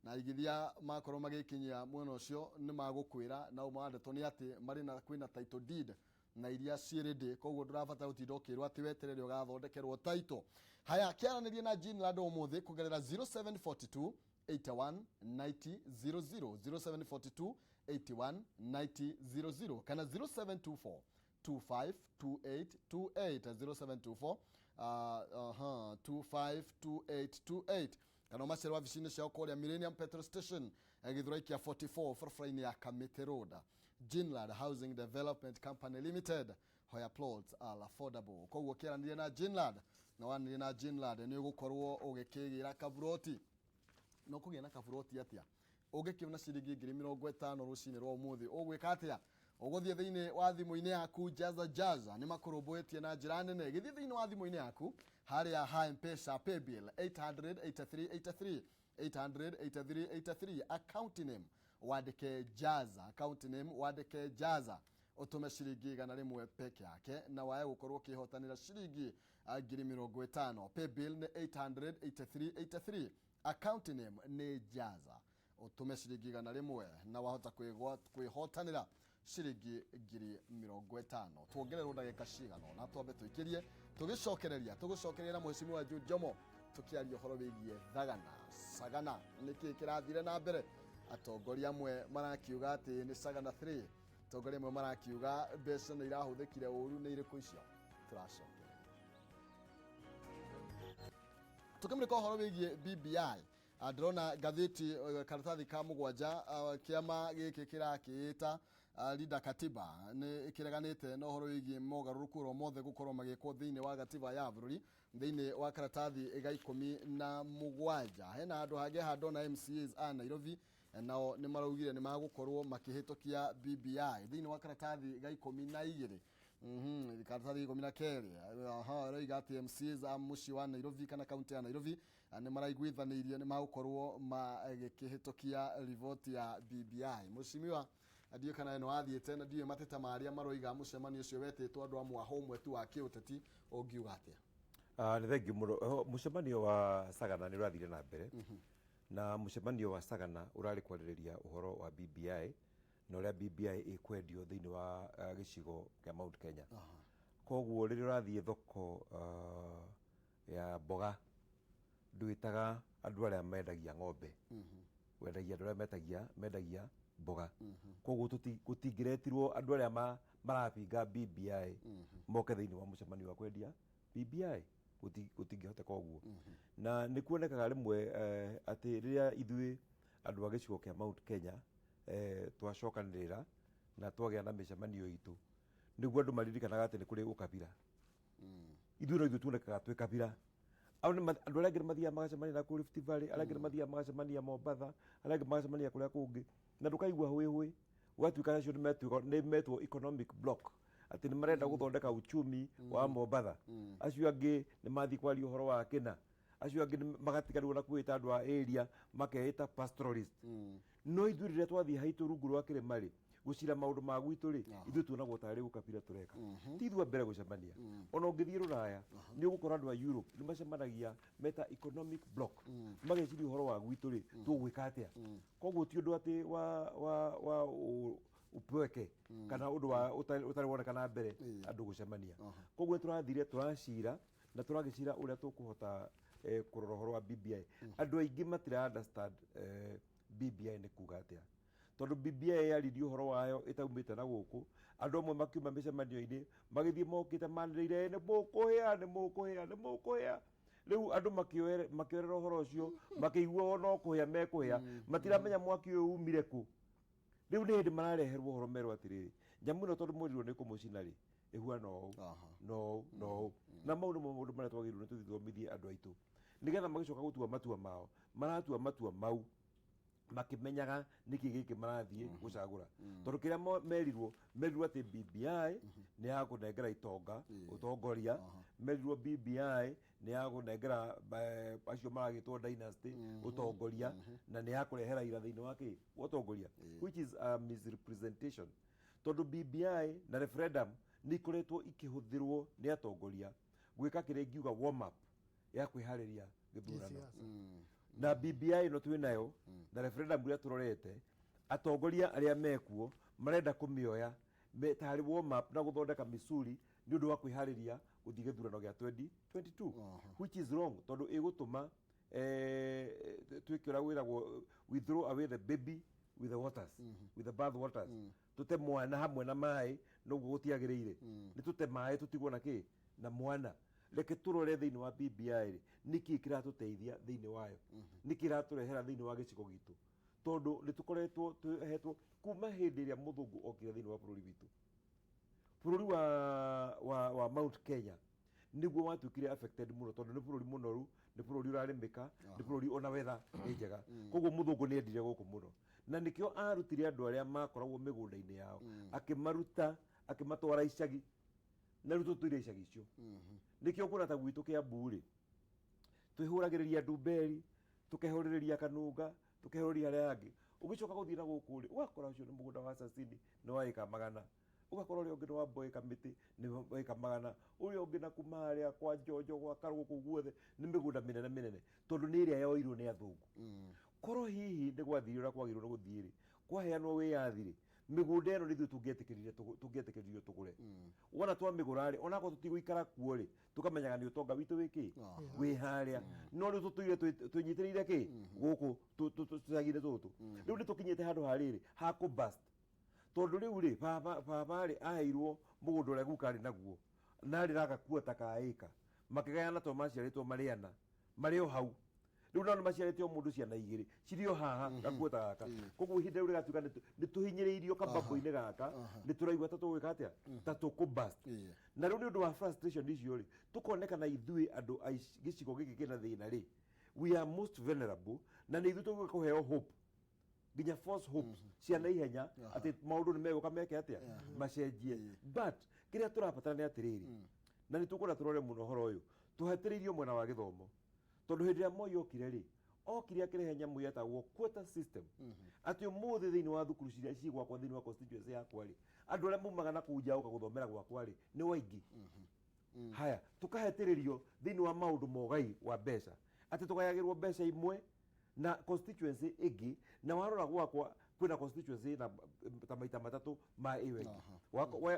Na aigithia makorwo magĩkinyia mwena ũcio nĩ magũkwĩra, na ũma wa ndeto nĩ atĩ marĩ na kwĩna title deed. Na iria ciĩ ready, koguo ndũrabatara gũtinda ũkĩrwo atĩ weterere ũgathondekerwo title. Haya, kĩaranĩrie na Jinland ũmũthĩ kũgerera 0742 81 90 00, 0742 81 90 00 kana 0724 252828, 0724 252828, kana ũmacere wabici-inĩ ciao kũrĩa Millennium Petrol Station, Gĩthũrai kĩa 44, barabara-inĩ ya Kamĩtĩ Road. Jinland Housing Development Company Limited, where plots are affordable. Koguo kĩaranĩria na Jinland, na wanĩria na Jinland nĩ ũgũkorwo ũgĩkĩgĩra kaburoti. Na ũkũgĩa na kaburoti atĩa ũngĩkĩona ciringi 50,000 rũcinĩ rwa ũmũthĩ? Ũgwĩka atĩa? Ũgũthiĩ thĩinĩ wa thimũ-inĩ yaku. Jaza Jaza nĩ makũrũmbũĩtie na njĩra nene. Gĩthiĩ thĩinĩ wa thimũ-inĩ yaku harĩa ha Mpesa paybill 883 83, 883 83, account name wandĩke Jaza, account name wandĩke Jaza, ũtũme ciringi 100 peke yake na wae gũkorwo ũkĩhotanĩra ciringi 50,000. Paybill nĩ 883 83, account name nĩ Jaza, ũtũme ciringi 100 na wahota kwĩhotanĩra ciringi 50,000. Tuongererwo ndagĩka cigana na twambe tũikĩrie, tũgĩcokereria tũgũcokereria na Mheshimiwa Jude Jomo tũkĩaria ũhoro wĩgiĩ Thagana Sagana. Nĩkĩ kĩrathire na mbere? Atongoria amwe marakiuga atĩ nĩ Sagana 3, atongoria amwe marakiuga mbeca nĩ irahũthĩkire ũru. Nĩ irĩkũ icio? Tũracokereria tukĩmũrĩka ũhoro wĩgiĩ BBI. Ndĩrona ngathĩti karatathi ka 7, kĩama gĩkĩ kĩrakĩĩta Linda Katiba nĩ kĩreganĩte na ũhoro wĩgiĩ mogarũrũku oro mothe gũkorwo magĩkwo thĩinĩ wa gatiba ya bũrũri. Thĩinĩ wa karatathi ga 17 hena handũ hangĩ handona MCAs a Nairobi nao nĩ maraugire nĩ magũkorwo makĩhĩtũkia BBI. Thĩinĩ wa karatathi ga 12, karatathi 12, aha, ĩroiga atĩ MCAs a mũciĩ wa Nairobi kana kaunti ya Nairobi nĩ maraiguithanĩirie nĩ magũkorwo magĩkĩhĩtũkia riboti ya BBI. Mheshimiwa, ndiũĩ kana ĩno wathiĩte na ndiũĩ mateta marĩa maroiga mũcemanio ũcio wetĩtwo andũ a mwaho ũmwe tu wa kĩũteti, ũngiuga atĩa? Nĩ thengiũ mũno. Mũcemanio wa Sagana nĩ ũrathire na mbere, na mũcemanio wa Sagana ũrarĩ kwarĩrĩria ũhoro wa BBI na ũrĩa BBI ĩkwendio thĩinĩ wa gĩcigo kĩa Mount Kenya. Koguo rĩrĩa ũrathiĩ thoko ya mboga, ndwĩtaga andũ arĩa mendagia ng'ombe, wendagia andũ arĩa mendagia mboga. Koguo gũtingĩretirwo andũ arĩa marabinga BBI moke thĩinĩ wa mũcemanio wa kwendia BBI. Gũtingĩhoteka ũguo. Na nĩ kuonekaga rĩmwe atĩ rĩrĩa ithuĩ andũ a gĩcigo kĩa Mount Kenya twacokanĩrĩra na twagĩa na mĩcemanio itũ, nĩguo andũ maririkanaga atĩ nĩ kũrĩ ũkabira. Ithuĩ no ithuĩ tuonekaga twĩ kabira. Andũ arĩa angĩ nĩ mathiaga magacemania na kũu Rift Valley, arĩa angĩ nĩ mathiaga magacemania Mombatha, arĩa angĩ magacemania kũrĩa kũngĩ, na ndũkaigua hũĩ hũĩ. Gũgatuĩka acio nĩ metwo economic block, atĩ nĩ marenda gũthondeka uchumi wa Mombatha, acio angĩ nĩ mathiĩ kwaria ũhoro wa kĩna, acio angĩ magatiganĩrwo na kwĩta andũ a area makeĩta pastoralist. No ithuĩ rĩrĩa twathiĩ haitũ rungu rwa kĩrĩma rĩ, gũcira maũndũ ma gwitũ rĩ, ithuĩ tuonagwo tarĩ gũkabira tũreka. Ti ithuĩ a mbere gũcemania. Ona ũngĩthiĩ Rũraya, nĩ ũgũkora andũ a Europe nĩ macemanagia meta economic block, mageciria ũhoro wa gwitũ rĩ, tũgwĩka atĩa. Koguo ti ũndũ atĩ wa upweke kana ũndũ wa ũtarĩ woneka na mbere andũ gũcemania. Koguo nĩ tũrathire tũracira na tũragĩcira ũrĩa tũkũhota kũrora ũhoro wa BBI. Andũ aingĩ matira understand BBI nĩ kuga atĩa, tondũ BBI yaririe ũhoro wayo ĩtaumĩte na gũkũ. Andũ amwe makiuma mĩcemanio-inĩ magĩthiĩ mokĩte manĩrĩire, "Nĩ mũkũhĩa, nĩ mũkũhĩa, nĩ mũkũhĩa." Rĩu andũ makĩoerera ũhoro ũcio, makĩigua o no kũhĩa mekũhĩa, matiramenya mwaki ũyũ umire kũ. Rĩu nĩ hĩndĩ marareherwo ũhoro merwo atĩrĩrĩ, nyamũ ĩno tondũ mwĩrirwo nĩ kũmũcina rĩ, ĩhuana ũũ na ũũ na ũũ. Na mau nĩmo maũndũ marĩa twagĩrĩirwo nĩ tũthiĩ tũthomithie andũ aitũ, nĩgetha magĩcoka gũtua matua mao, maratua matua mau makĩmenyaga nĩkĩ gĩkĩ marathiĩ gũcagũra, tondũ kĩrĩa merirwo atĩ BBI nĩ ya kũnengera itonga ũtongoria, merirwo BBI nĩ ya kũnengera acio maragĩtwo dynasty ũtongoria, na nĩ ya kũrehe Raila thĩinĩ wa kĩ wa ũtongoria, which is a misrepresentation, tondũ BBI na referendum nĩ ikoretwo ikĩhũthĩrwo nĩ atongoria gwĩka kĩrĩa ingiuga warm up ya kwĩharĩria gĩthurano. Gĩsiasa. Na BBI ĩno twĩ nayo na referendum ĩrĩa tũrorete, atongoria arĩa mekuo marenda kũmĩoya. Tarĩ warm up na gũthondeka mĩcuri nĩ ũndũ wa kwĩharĩria gũthiĩ gĩthurano gĩa 2022, which is wrong, tondũ ĩgũtũma twĩke ũrĩa wĩragwo, we throw away the baby with the waters, with the bath waters. Tũte mwana hamwe na maĩ, noguo gũtiagĩrĩire. Nĩ tũte maĩ tũtigwo na kĩ na mwana. Reke tũrore thĩinĩ wa BBI rĩ, nĩkĩ kĩratũteithia thĩinĩ wayo, nĩkĩ ĩratũrehera thĩinĩ wa gĩcigo gitũ, tondũ nĩ tũkoretwo tũhetwo kuma hĩndĩ ĩrĩa mũthũngũ okire thĩinĩ wa bũrũri witũ. Bũrũri wa Mount Kenya nĩguo watuĩkire affected mũno, tondũ nĩ bũrũri mũnoru, nĩ bũrũri ũrarĩmĩka, nĩ bũrũri ona wetha nĩ njega. Koguo mũthũngũ nĩ endire gũkũ mũno, na nĩkĩo arutire andũ arĩa makoragwo mĩgũnda-inĩ yao, akĩmaruta akĩmatwara icagi, na rĩu tũtũire icagi icio. Nĩkĩo kuona ta gwitũ Kĩambu rĩ, twĩhũragĩrĩria ndumberi, tũkehũrĩrĩria kanunga, tũkehũrĩria arĩa angĩ. Ũgĩcoka gũthiĩ na gũkũ rĩ, ũgakora ũcio nĩ mũgũnda wa Sasini nĩ wa ĩka 100, ũgakora ũrĩa ũngĩ nĩ wa Mboĩ Kamĩtĩ nĩ wa ĩka 100, ũrĩa ũngĩ na kuma harĩa kwa Njonjo gwa Karũgũ kũu guothe nĩ mĩgũnda mĩnene mĩnene, tondũ nĩ ĩrĩa yoirwo nĩ athũngũ. Korwo hihi nĩ gwathire ũrĩa kwagĩrĩirwo nĩ gũthiĩ rĩ, kwaheanwo wĩyathi rĩ, mĩgũnda ĩno nĩ ithuĩ tũngĩetĩkĩrire tũngĩetĩkĩririo tũgũre. Wona twamĩgũra rĩ, onakorwo tũtigũikara kuo rĩ, tũkamenyaga nĩ ũtonga witũ wĩ kĩ wĩ harĩa. No rĩu tũtũire twĩnyitĩrĩire kĩ gũkũ tũcagi-inĩ tũtũ. Rĩu nĩ tũkinyĩte handũ ha rĩrĩ ha kũ burst, tondũ rĩu rĩ, baba rĩ aheirwo mũgũnda ũrĩa guka arĩ naguo na arĩ gagakuota ka ĩka, makĩgayana tondũ maciarĩtwo marĩ ana, marĩ o hau. Rĩu nao nĩ maciarĩte o mũndũ ciana igĩrĩ cirĩ o haha gakuota gaka. Koguo ihinda rĩu rĩgatuĩka nĩ tũhinyĩrĩirio kababũ-inĩ gaka, nĩ tũraigua ta tũgwĩka atĩa, ta tũkũ burst. Na rĩu nĩ ũndũ wa frustration icio rĩ, tũkonekana ithuĩ andũ a gĩcigo gĩkĩ kĩna thĩna rĩ, we are most vulnerable, na nĩ ithuĩ tũgũka kũheo hope, nginya false hopes cia na ihenya atĩ maũndũ nĩ megũka meke atĩa, macenjie. But kĩrĩa tũrabatara nĩ atĩrĩrĩ, na nĩ tũkwenda tũrore mũno ũhoro ũyũ, tũhatĩrĩirio mwena wa gĩthomo, tondũ hĩndĩ ĩrĩa Moi okire rĩ, okire akĩrehe nyamũ yetagwo quota system, atĩ ũmũthĩ thĩinĩ wa thukuru ciria ci gwakwa, thĩinĩ wa constituency yakwa rĩ, andũ arĩa maumaga na kũu nja gũka gũthomera gwakwa rĩ, nĩ waingĩ. Haya, tũkahetĩrĩrio thĩinĩ wa maũndũ ma ũgai wa mbeca, atĩ tũgayagĩrwo mbeca imwe na constituency ĩngĩ. Na warora gwakwa kwĩna constituency na ta maita matatũ ma ĩyo ĩngĩ.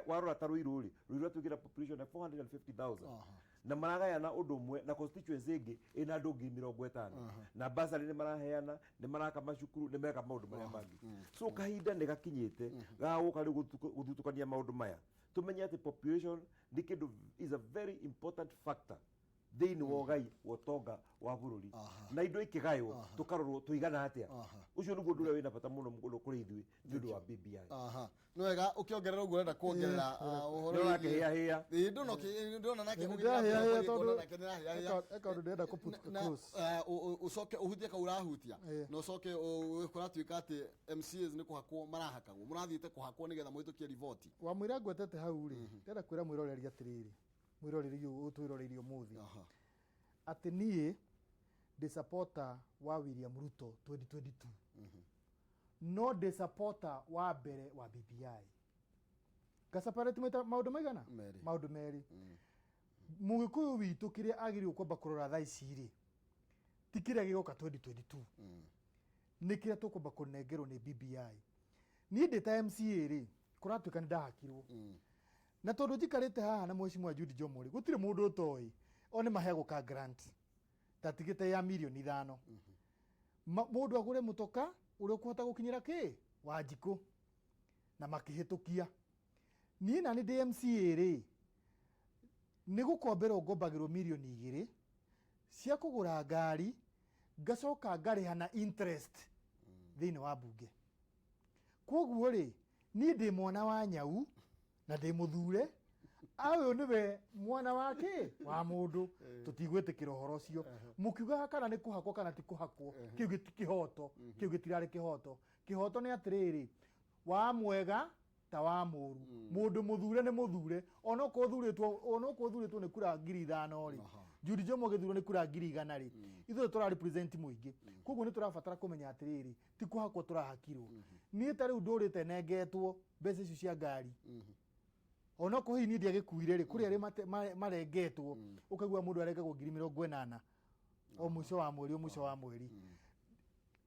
Warora ta Ruiru rĩ, Ruiru atuĩkĩra population ya 450,000 na maragayana ũndũ ũmwe na constituency ĩngĩ ĩna andũ 50,000, na basarĩ nĩ maraheana, nĩ maraka macukuru, nĩ meka maũndũ marĩa mangĩ. So kahinda nĩ gakinyĩte ga gũka rĩu gũthutũkania maũndũ maya, tũmenye atĩ population nĩ kĩndũ is a very important factor thĩinĩ wa ũgai wa ũtonga wa bũrũri, na indo ikĩgaywo tũkarorwo tũigana atĩa. Ũcio nĩguo ũndũ ũrĩa wĩna bata mũno mũno kũrĩ ithuĩ nĩ ũndũ wa BBI. Aha, nĩ wega ũkĩongerera ũguo ũrenda kuongerera ũhoro Nĩ ũrakĩhĩahĩa. Ĩĩ, ndona ndĩrona nake Nĩ ũgĩthiĩ na mbere ndĩrahĩahĩa kwaria, tondũ ngona nake nĩarahĩahĩa. Eka ũndũ ndĩrenda kũ put Na- across. Ũcoke ũhutie kau ũrahutia Ĩĩ. na ũcoke kũratuĩka atĩ MCAs nĩ kũhakwo marahakagwo, mũrathiĩte kũhakwo nĩgetha mũhĩtũkie riboti. Wamwĩra ngwetete hau rĩ, ndĩrenda kwĩra mwĩroreri atĩrĩrĩ, mwĩroreri ũyũ ũtwĩroreirie ũmũthĩ, atĩ niĩ ndĩ supporter wa William Ruto 2022, no ndĩ supporter wa mbere wa BBI. Ngaseparate maita maũndũ maigana? Merĩ. Maũndũ merĩ. Mũgĩkũyũ witũ kĩrĩa agĩrĩirwo kwamba kũrora thaa ici rĩ, ti kĩrĩa gĩgoka 2022, nĩ kĩrĩa tũkwamba kũnengerwo nĩ BBI. Niĩ ndĩ ta MCA rĩ, kũratuĩka nĩ ndahakirwo, na tondũ njikarĩte haha na mheshimiwa Jude Njomo rĩ, gũtirĩ mũndũ ũtoĩ o nĩ maheagwo ka grant tatigĩte ya mirioni 5. Mũndũ agũre mũtoka ũrĩa ũkũhota gũkinyĩra kĩ Wanjikũ, na makĩhĩtũkia. Niĩ na nĩ ndĩ MCA rĩ, nĩ gũkomberwo ngombagĩrwo mirioni 2 cia kũgũra ngari, ngacoka ngarĩha na interest thĩinĩ wa mbunge. Koguo rĩ, niĩ ndĩ mwana wa nyau na ndĩ mũthure, ũyũ nĩwe mwana wa kĩ wa mũndũ. Tũtigwĩtĩkĩra ũhoro ũcio mũkiugaga kana nĩ kũhakwo kana ti kũhakwo. Kĩu gĩti kĩhoto, kĩu gĩtirarĩ kĩhoto. Kĩhoto nĩ atĩrĩrĩ, wa mwega ta wa mũru, mũndũ mũthure nĩ mũthure, onokorwo ũthurĩtwo, onokorwo ũthurĩtwo nĩ kura 5,000 rĩ, Judy Njomo gĩthurwo nĩ kura 100,000 rĩ, ithuĩ tũra represent mũingĩ. Koguo nĩ tũrabatara kũmenya atĩrĩrĩ, ti kũhakwo tũrahakirwo. Niĩ ta rĩu ndũrĩte nengetwo mbeca icio cia ngari, onokorwo hihi niĩ ndiagĩkuire rĩ, kũrĩ arĩa marengetwo, ũkaigua mũndũ arengagwo 80,000 o mũico wa mweri, o mũico wa mweri.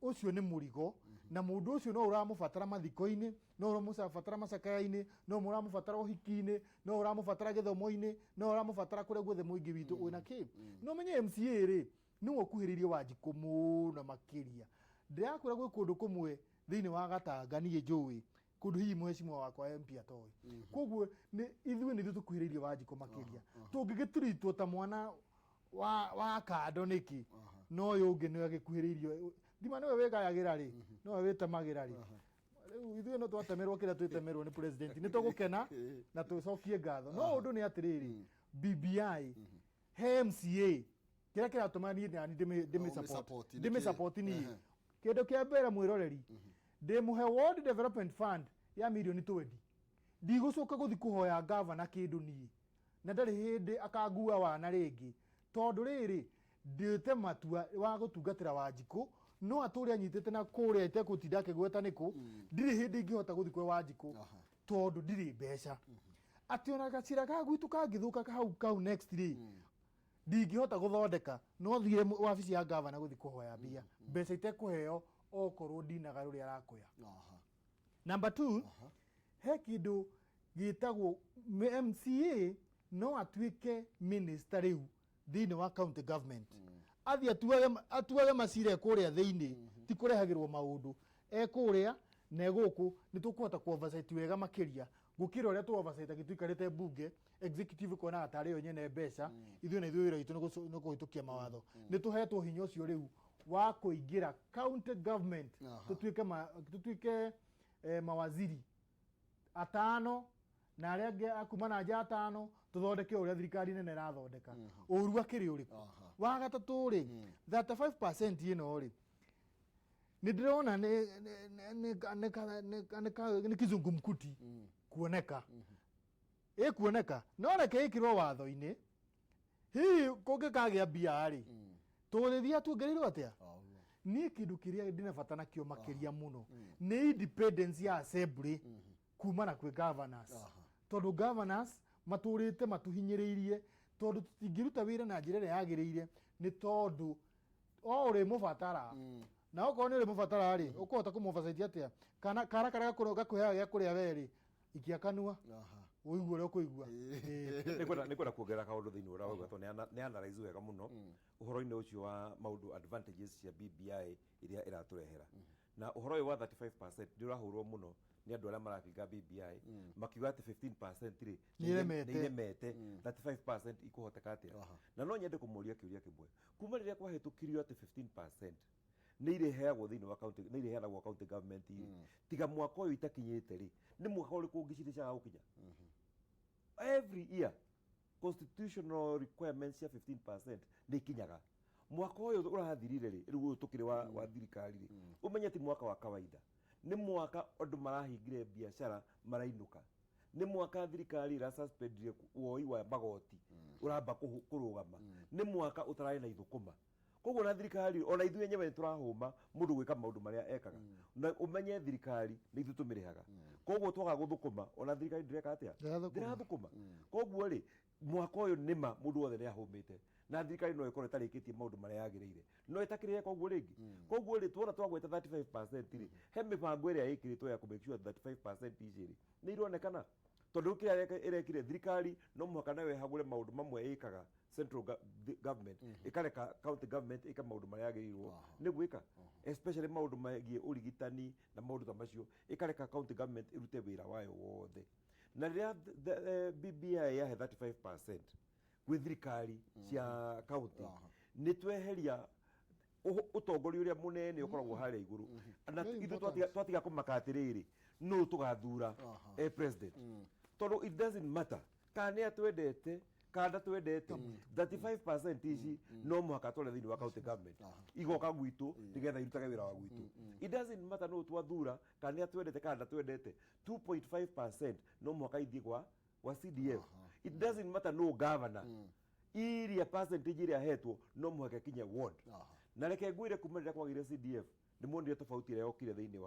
Ũcio nĩ mũrigo, na mũndũ ũcio no ũramũbatara mathiko-inĩ, no ũramũbatara macakaya-inĩ, no ũramũbatara ũhiki-inĩ, no ũramũbatara gĩthomo-inĩ, no ũramũbatara kũrĩa guothe mũingĩ witũ wĩna kĩ. No menye MCA rĩ, nĩwe ũkuhĩrĩirie Wanjikũ mũno makĩria. Ndĩrakwĩra gwĩ kũndũ kũmwe thĩinĩ wa Gatanga niĩ njũĩ kũndũ hihi mũhecimwa wakwa MP atoĩ. Koguo nĩ ithuĩ nĩ ithuĩ tũkuhĩrĩirie Wanjikũ makĩria. Tũngĩgĩturitwo ta mwana wa kando nĩkĩ? No ũyũ ũngĩ nĩ agĩkuhĩrĩirio. Thima nĩwe wĩgayagĩra rĩ, nowe wĩtemagĩra rĩ. Rĩu ithuĩ no twatemerwo kĩrĩa twĩtemerwo nĩ president, nĩ tũgũkena na tũcokie ngatho. No ũndũ nĩ atĩrĩrĩ, BBI he MCA kĩrĩa kĩratũma niĩ nani ndĩmĩ support, ũmĩ-support, nĩkĩ? Ndĩmĩ support niĩ. Kĩndũ kĩa mbere, mwĩroreri, ndĩmũhe Ward Development Fund ya mirioni 20, ndigũcoka gũthi kũhoya gavana kĩndũ niĩ, na ndarĩ hĩndĩ akangua wana rĩngĩ, tondũ rĩrĩ ndĩte matua wa gũtungatĩra Wanjikũ, no atũre anyitĩte na kũrĩa itekũtinda akĩgweta nĩkũ. Ndirĩ hĩndĩ ingĩhota gũthi kwĩ Wanjikũ tondũ ndirĩ mbeca, atĩ ona gacĩra ga gwitũ kangĩthũka hau kau next rĩ, ndingĩhota gũthondeka, no thire wabici ya gavana gũthi kũhoya mbia, mbeca itekũheo okorwo ndinaga rũrĩa arakoya. Number two, he kĩndũ gĩtagwo MCA no atuĩke minister rĩu thĩinĩ wa county government, athiĩ atuage macira e kũrĩa thĩinĩ, ti kũrehagĩrwo maũndũ e kũrĩa na e gũkũ. Nĩ tũkũhota ku oversight wega makĩria gũkĩra ũrĩa tũ oversight tũikarĩte mbunge, executive ĩkonaga tarĩ yo nyene mbeca. Ithuĩ na ithuĩ wĩra witũ nĩ kũhĩtũkia mawatho. Nĩ tũhetwo hinya ũcio rĩu wa kũingĩra county government, tũtuĩke mawaziri atano na arĩa angĩ a kuma na nja atano, tũthondeke ũrĩa thirikari nene ĩrathondeka. Ũru akĩrĩ ũrĩkũ? Wa gatatũ rĩ, 35% ĩno rĩ, nĩ ndĩrona nĩ kizungumkuti kuoneka, ĩkuoneka, no reke ĩkĩrwo watho-inĩ. Hihi kũngĩkagĩa mbia rĩ, tũgũgĩthiĩ tuongereirwo atĩa? Niĩ kĩndũ kĩrĩa ndĩna bata nakĩo makĩria mũno nĩ independence ya assembly kumana kwĩ governors, tondũ governors matũrĩte matuhinyĩrĩirie, tondũ tũtingĩruta wĩra na njĩra ĩrĩa yagĩrĩire, nĩ tondũ o ũrĩ mũbatara, na okorwo nĩ ũrĩ mũbatara rĩ, ũkũhota kũmũ-oversight atĩa? Kana kara karĩa gakũheaga gĩa kũrĩa we rĩ, ikia kanua ũigue ũrĩa ũkũigua. Ĩĩ. Nĩ kwenda kuongerera kaũndũ thĩinĩ ũrĩa wauga, tondũ nĩ analyze wega mũno ũhoro-inĩ ũcio wa maũndũ, advantages cia BBI iria ĩratũrehera. Na ũhoro ũyũ wa 35% nĩ ũrahũrwo mũno nĩ andũ arĩa marabinga BBI, makiuga atĩ 15% rĩ nĩ iremete. Nĩ iremete, 35% ikũhoteka atĩa? Na no nyende kũmũria kĩũria kĩmwe: kuma rĩrĩa kwahĩtũkirio atĩ 15% nĩ irĩheagwo thĩinĩ wa county, nĩ irĩheanagwo county government rĩ, tiga mwaka ũyũ itakinyĩte rĩ, nĩ mwaka ũrĩkũ ũngĩ cirĩ ciaga gũkinya? Every year constitutional requirements cia 15% nĩ ikinyaga. Mwaka ũyũ ũrathirire rĩ, rĩu ũyũ tũkĩrĩ wa thirikari rĩ, ũmenye ti mwaka wa kawaida, nĩ mwaka andũ marahingire biacara marainũka, nĩ mwaka thirikari ĩrasuspendire woi wa magoti ũramba kũrũgama, nĩ mwaka ũtararĩ na ithũkũma. Koguo na thirikari ona ithuĩ enyewe nĩ tũrahũma mũndũ gwĩka maũndũ marĩa ekaga, na ũmenye thirikari nĩ ithuĩ tũmĩrĩhaga. Koguo twaga gũthũkũma, ona thirikari ndĩreka atĩa? Ndĩrathũkũma. Ndĩrathũkũma. Koguo rĩ, mwaka ũyũ nĩma mũndũ wothe nĩ ahũmĩte, na thirikari no ĩkorwo ĩtarĩkĩtie maũndũ marĩa yagĩrĩire, no ĩtakĩrĩre. Koguo rĩngĩ, koguo rĩ, tuona twagweta 35% rĩ, he mĩbango ĩrĩa ĩkĩrĩtwo ya kũ make sure 35% ici rĩ nĩ ironekana, tondũ rĩu kĩrĩa ĩrekire thirikari, no mũhaka nayo ĩhagũre maũndũ mamwe ĩkaga central government, ĩkareka county government ĩka maũndũ marĩa yagĩrĩirwo nĩ gwĩka, especially maũndũ megiĩ ũrigitani na maũndũ ta macio, ĩkareka county government ĩrute wĩra wayo wothe. Na rĩrĩa BBI yahe 35% gwĩ thirikari cia county, nĩ tweheria ũtongoria ũrĩa mũnene ũkoragwo harĩa igũrũ, na Very ithuĩ important. twatiga kũmaka atĩrĩrĩ, nũ tũgathura president, tondũ it doesn't matter kana nĩ atwendete kana ndatwendete, 35% ici no mũhaka tware thĩinĩ wa county government, igoka gwitũ nĩgetha irutage wĩra wa gwitũ. It doesn't matter nũ twathura, kana nĩ atwendete kana ndatwendete, 2.5% no mũhaka ithiĩ gwa CDF. It doesn't matter nũ governor, iria percentage ĩrĩa ahetwo no mũhaka ĩkinye ward. Na reke ngwĩre, kuma rĩrĩa kwagĩire CDF, nĩ muonire tofauti ĩrĩa yokire thĩinĩ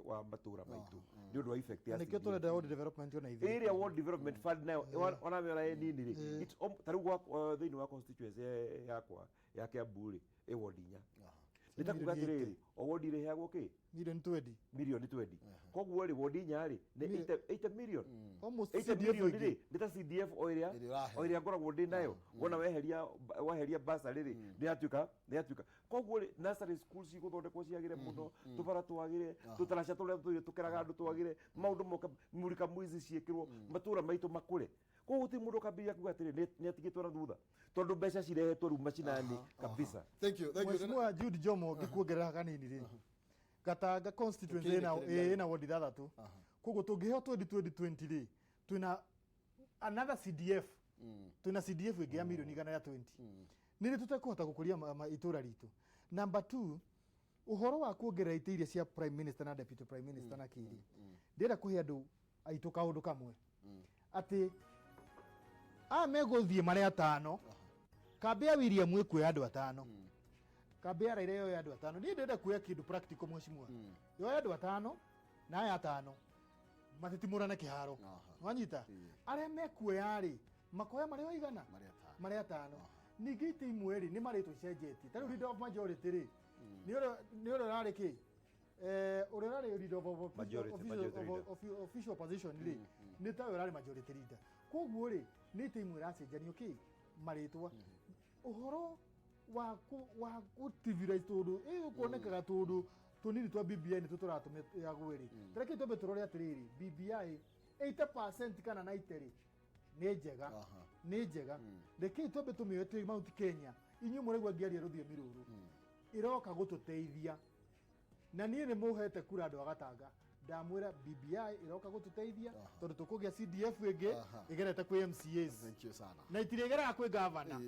wa matũra maitũ nĩ ũndũ wa effect ya Na nĩkĩo CDF. tũrenda ward development ona ithuĩ. Area ward development fund nayo ona mĩona ĩ nini rĩ, ta rĩu thĩinĩ wa constituency yakwa ya Kiambu rĩ, ĩ ward inya. Nĩ ta kuga Milioni atĩrĩrĩ, o wodi ĩrĩheagwo kĩ? Milioni 20. Milioni 20. Koguo rĩ, wodi inya rĩ, nĩ 80 million. Almost 80 CDF million ĩngĩ. rĩ, nĩ ta CDF o ĩrĩa Ĩrĩa ũraheo. o ĩrĩa ngoragwo ndĩ nayo. Wona weheria basarĩ rĩ, nĩ yatuĩka. Koguo rĩ, nursery school cigũthondekwo ciagĩre mũno, tũbara twagĩre, tũtaraca tũrĩa tũtũire tũkeraga andũ twagĩre, maũndũ moka, murika mwizi ciĩkĩrwo, matũra maitũ makũre. Koguo gũtirĩ mũndũ ũkambĩrĩria kuga atĩrĩ nĩ atigĩtwo na thutha, tondũ mbeca cirehetwo rĩu macinani kabisa. Thank you, thank you. Mheshimiwa Jude Jomo, ngĩkuongerera kanini rĩ, Gatanga constituency ĩna Tũkĩrĩkĩrĩria. ĩna wodi ithathatũ, koguo tũngĩheo 20 20 20 rĩ, twĩna another CDF, twĩna CDF ĩngĩ ya milioni 120. Nĩ rĩ tũtekũhota gũkũria itũra ritũ? Number 2, ũhoro wa kuongerera itĩ iria cia prime minister na deputy prime minister na kĩrĩ, ndĩrenda kũhe andũ aitũ kaũndũ kamwe, atĩ aya megũthiĩ marĩ atano. Kambĩ ya William ĩkuoya andũ atano, kambĩ ya Raila yoya andũ atano. Niĩ ndĩrenda kuoya kĩndũ practical. Mheshimiwa, yoya andũ atano na aya atano matitimũrane kĩharo. Wanyita? Arĩa mekuoya rĩ, makoya marĩ o igana? Marĩ atano. Marĩ atano. Ningĩ itĩ imwe rĩ, nĩ marĩtwa icenjetie. Ta rĩu leader of majority rĩ, nĩ ũrĩa ũrarĩ kĩ, ũrĩa ũrarĩ leader of Majority leader. Official opposition rĩ, nĩ tawe ũrarĩ majority leader. Koguo rĩ, nĩ itĩ imwe iracenjanio kĩ marĩtwa. Ũhoro wa gũtivirize, tondũ ĩ kuonekaga tũndũ tũnini twa BBI nĩ tũratũma yagwe rĩ, tareke twambe tũrore atĩrĩrĩ, BBI 80% kana 90 rĩ, nĩ njega. Nĩ njega. Rekei twambe tũmĩoe twĩ Mount Kenya. Inyuĩ mũraigua ngĩaria rũthiomi rũrũ, ĩroka gũtũteithia, na niĩ nĩ mũhete kura andũ a Gatanga. Ndamwĩra BBI ĩroka gũtũteithia tondũ tũkũgĩa CDF ĩngĩ ĩgerete kwĩ MCAs. Thank you sana. Na itirĩgeraga kwĩ gavana.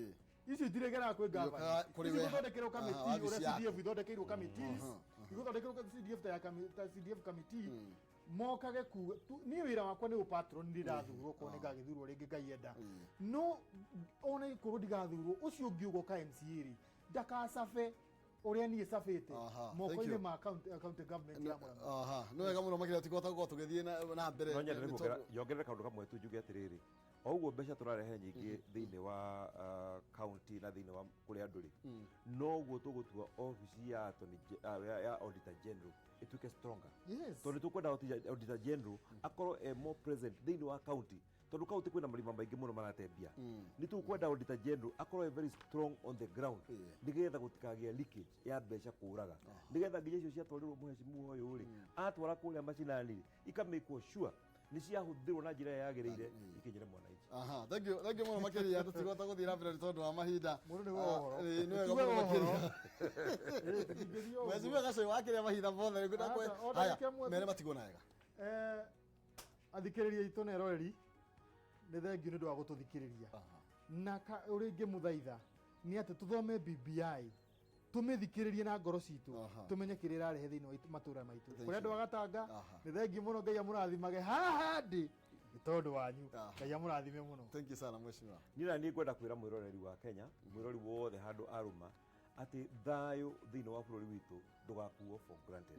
Icio itirĩgeraga kwĩ gavana. Iũkaga kũrĩ Ici we. igũthondekerwo kamĩtĩ, wabici ũrĩa yaku. CDF ithondekeirwo committees, igũthondekerwo CDF ta CDF committee mokage kuga. Niĩ wĩra wakwa nĩ ũpatron. Ndĩ ndathurwo, korwo nĩ ngagĩthurwo rĩngĩ, Ngai enda, no ona ikorwo ndigathurwo, ũcio ũngĩ ũgoka MCA rĩ, ndakacabe ũrĩa niĩ cabĩte Thank moko-inĩ you. ma county government ya Murang'a. Aha, nĩ wega mũno makĩria, tikũhota gũkorwo tũgĩthiĩ na mbere No nyende nĩ kuongerera, tondũ- nyongerere kaũndũ kamwe tu, njuge atĩrĩrĩ, o ũguo mbeca tũrarehe nyingĩ thĩinĩ wa county na thĩinĩ wa kũrĩ andũ rĩ, noguo tũgũtua obici ya ya auditor general ĩtuĩke stronger, tondũ tũkwenda auditor general akorwo e more present thĩinĩ wa county, tondũ county kwĩna marima maingĩ mũno maratembia. Nĩ tũkwenda auditor general akorwo e very strong on the ground, nĩgetha gũtikagĩa leakage ya mbeca kũraga, nĩgetha nginya icio ciatwarĩrwo mũhecimu ũyũ rĩ, atwara kũrĩa macinani rĩ, ikamĩkwo sure nĩ ciahũthĩrwo na njĩra ĩrĩa yagĩrĩire, ikinyĩre mwananchi. Aha, thank you, thank you mũno makĩria. Tũtigũhota gũthiĩ na mbere nĩ tondũ wa mahinda. Mũndũ nĩ ũhoro. Ĩĩ, nĩ wega Tuge mũno ũhoro. makĩria. Tũtingĩthiĩ ũguo. Mheshimiwa Gacoi, wakĩrĩa mahinda mothe rĩu. Aca, o Haya, ndagĩka ĩmwe. mere matigwo na wega. Athikĩrĩria aitũ na eroreri, nĩ thengiũ nĩ ũndũ wa gũtũthikĩrĩria. Na ũrĩa ingĩmũthaitha nĩ atĩ tũthome BBI, tũmĩthikĩrĩrie na ngoro citũ, tũmenye kĩrĩa ĩrarehe thĩinĩ wa matũra maitũ. Thank Kũrĩ andũ you. a Gatanga, nĩ thengiũ mũno. Ngai amũrathimage. Haha ndĩ nĩ tondũ wanyu. Ngai amũrathime mũno. Thank you sana, mheshimiwa. Niĩ na niĩ ngwenda kwĩra mwĩroreri wa Kenya, mwĩrori wothe handũ arũma, atĩ thayũ thĩinĩ wa bũrũri witũ ndũgakuo for granted.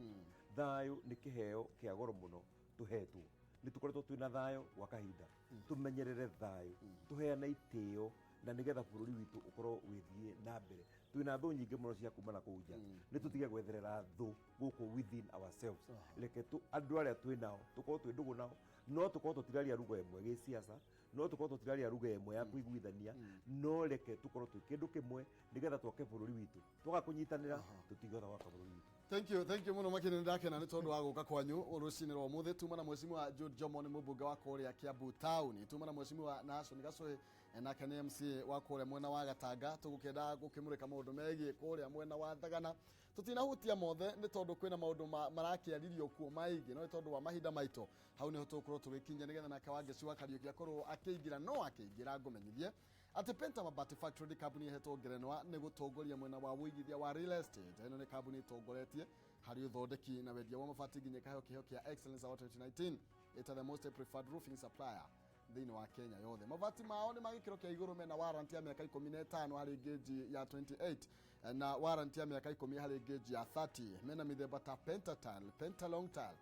Thayũ nĩ kĩheo kĩa goro mũno tũhetwo. Nĩ tũkoretwo twĩna thayũ gwa kahinda. Tũmenyerere thayũ, tũheane itĩo, na nĩgetha bũrũri witũ ũkorwo wĩthiĩ na mbere. Twĩna thũ nyingĩ mũno cia kuma na kũu nja. Nĩ tũtige gwetherera thũ gũkũ within ourselves. Reke tu andũ arĩa twĩ nao tũkorwo twĩ ndũgũ nao, no tũkorwo tũtiraria ruga ĩmwe gĩsiasa, no tũkorwo tũtiraria ruga ĩmwe ya kũiguithania, no reke tũkorwo twĩ kĩndũ kĩmwe nĩgetha twake bũrũri witũ. Twaga kũnyitanĩra, tũtingĩhota gwaka bũrũri witũ. Thank you, thank you mũno makĩria. Nĩ ndakena nĩ tondũ wa gũka kwanyu rũcinĩ rwa ũmũthĩ. Tuma na mheshimiwa Jude Jomo, nĩ mũmbunge wa kũrĩa Kiambu Town. Tuma na mheshimiwa Nashon Gacũhĩ, nake nĩ MCA wa kũrĩa mwena wa Gatanga. Tũgũkĩenda gũkĩmũrĩka maũndũ megiĩ kũrĩa mwena wa Thagana. Tũtinahutia mothe nĩ tondũ kwĩna maũndũ marakĩaririo kuo maingĩ, no nĩ tondũ wa mahinda maitũ, hau nĩho tũgũkorwo tũgĩkinyia, nĩgetha nake Wangeci wa Kariũki akorwo akĩingĩra. No akĩingĩra, ngũmenyithie atĩ Penta Mabati Factory nĩ kambuni ĩhetwo ngerenwa nĩ gũtongoria mwena wa ũigithia wa real estate. Ĩno nĩ kambuni ĩtongoretie harĩ ũthondeki na wendia wa mabati, nginya ĩkaheo kĩheo kĩa Excellence Award 2019 ĩta the most preferred roofing supplier thĩinĩ wa Kenya yothe. Mabati mao nĩ ma gĩkĩro kĩa igũrũ, mena warranty ya mĩaka 15 harĩ gauge ya 28 na warranty ya mĩaka 10 harĩ gauge ya 30. Mena mĩthemba ta pentatile, pentalong tile,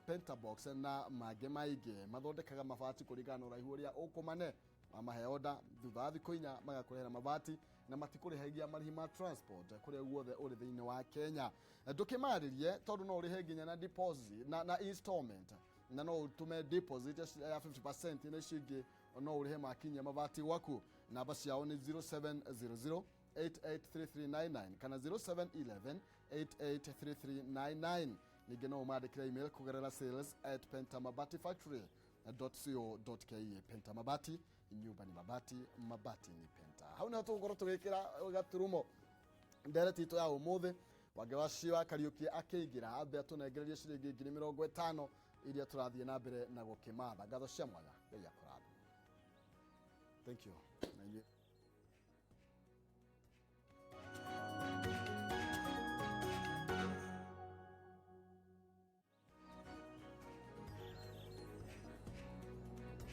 pentabox na mangĩ maingĩ. Mathondekaga mabati kũringana na ũraihu ũrĩa ũkũmane. Wamahe oda, thutha wa thikũ 4 magakũrehera mabati. Na matikũrĩhagia marĩhi ma transport kũrĩa guothe ũrĩ thĩinĩ wa Kenya. Ndũkĩmarĩrie tondũ no ũrĩhe nginya na deposit na installment, na no ũtũme deposit ya 50% na icio ingĩ no ũrĩhe makinyia mabati gwaku. Namba ciao nĩ 0700 883399 kana 0711 883399. Ningĩ no ũmandĩkĩre email kũgerera sales@pentamabatifactory.co.ke. Penta Mabati, nyumba ni mabati, mabati ni Penta. Hau niho tũgũkorwo tũgĩkĩra gaturumo ndereti itũ ya ũmũthĩ. Wange wacio wa Kariũki akĩingĩra ambe atũnengererie ciringi 50,000 iria tũrathiĩ na mbere na gũkĩmatha. Ngatho cia mwanya, Ngai akũrathime. Thank you na inyuĩ.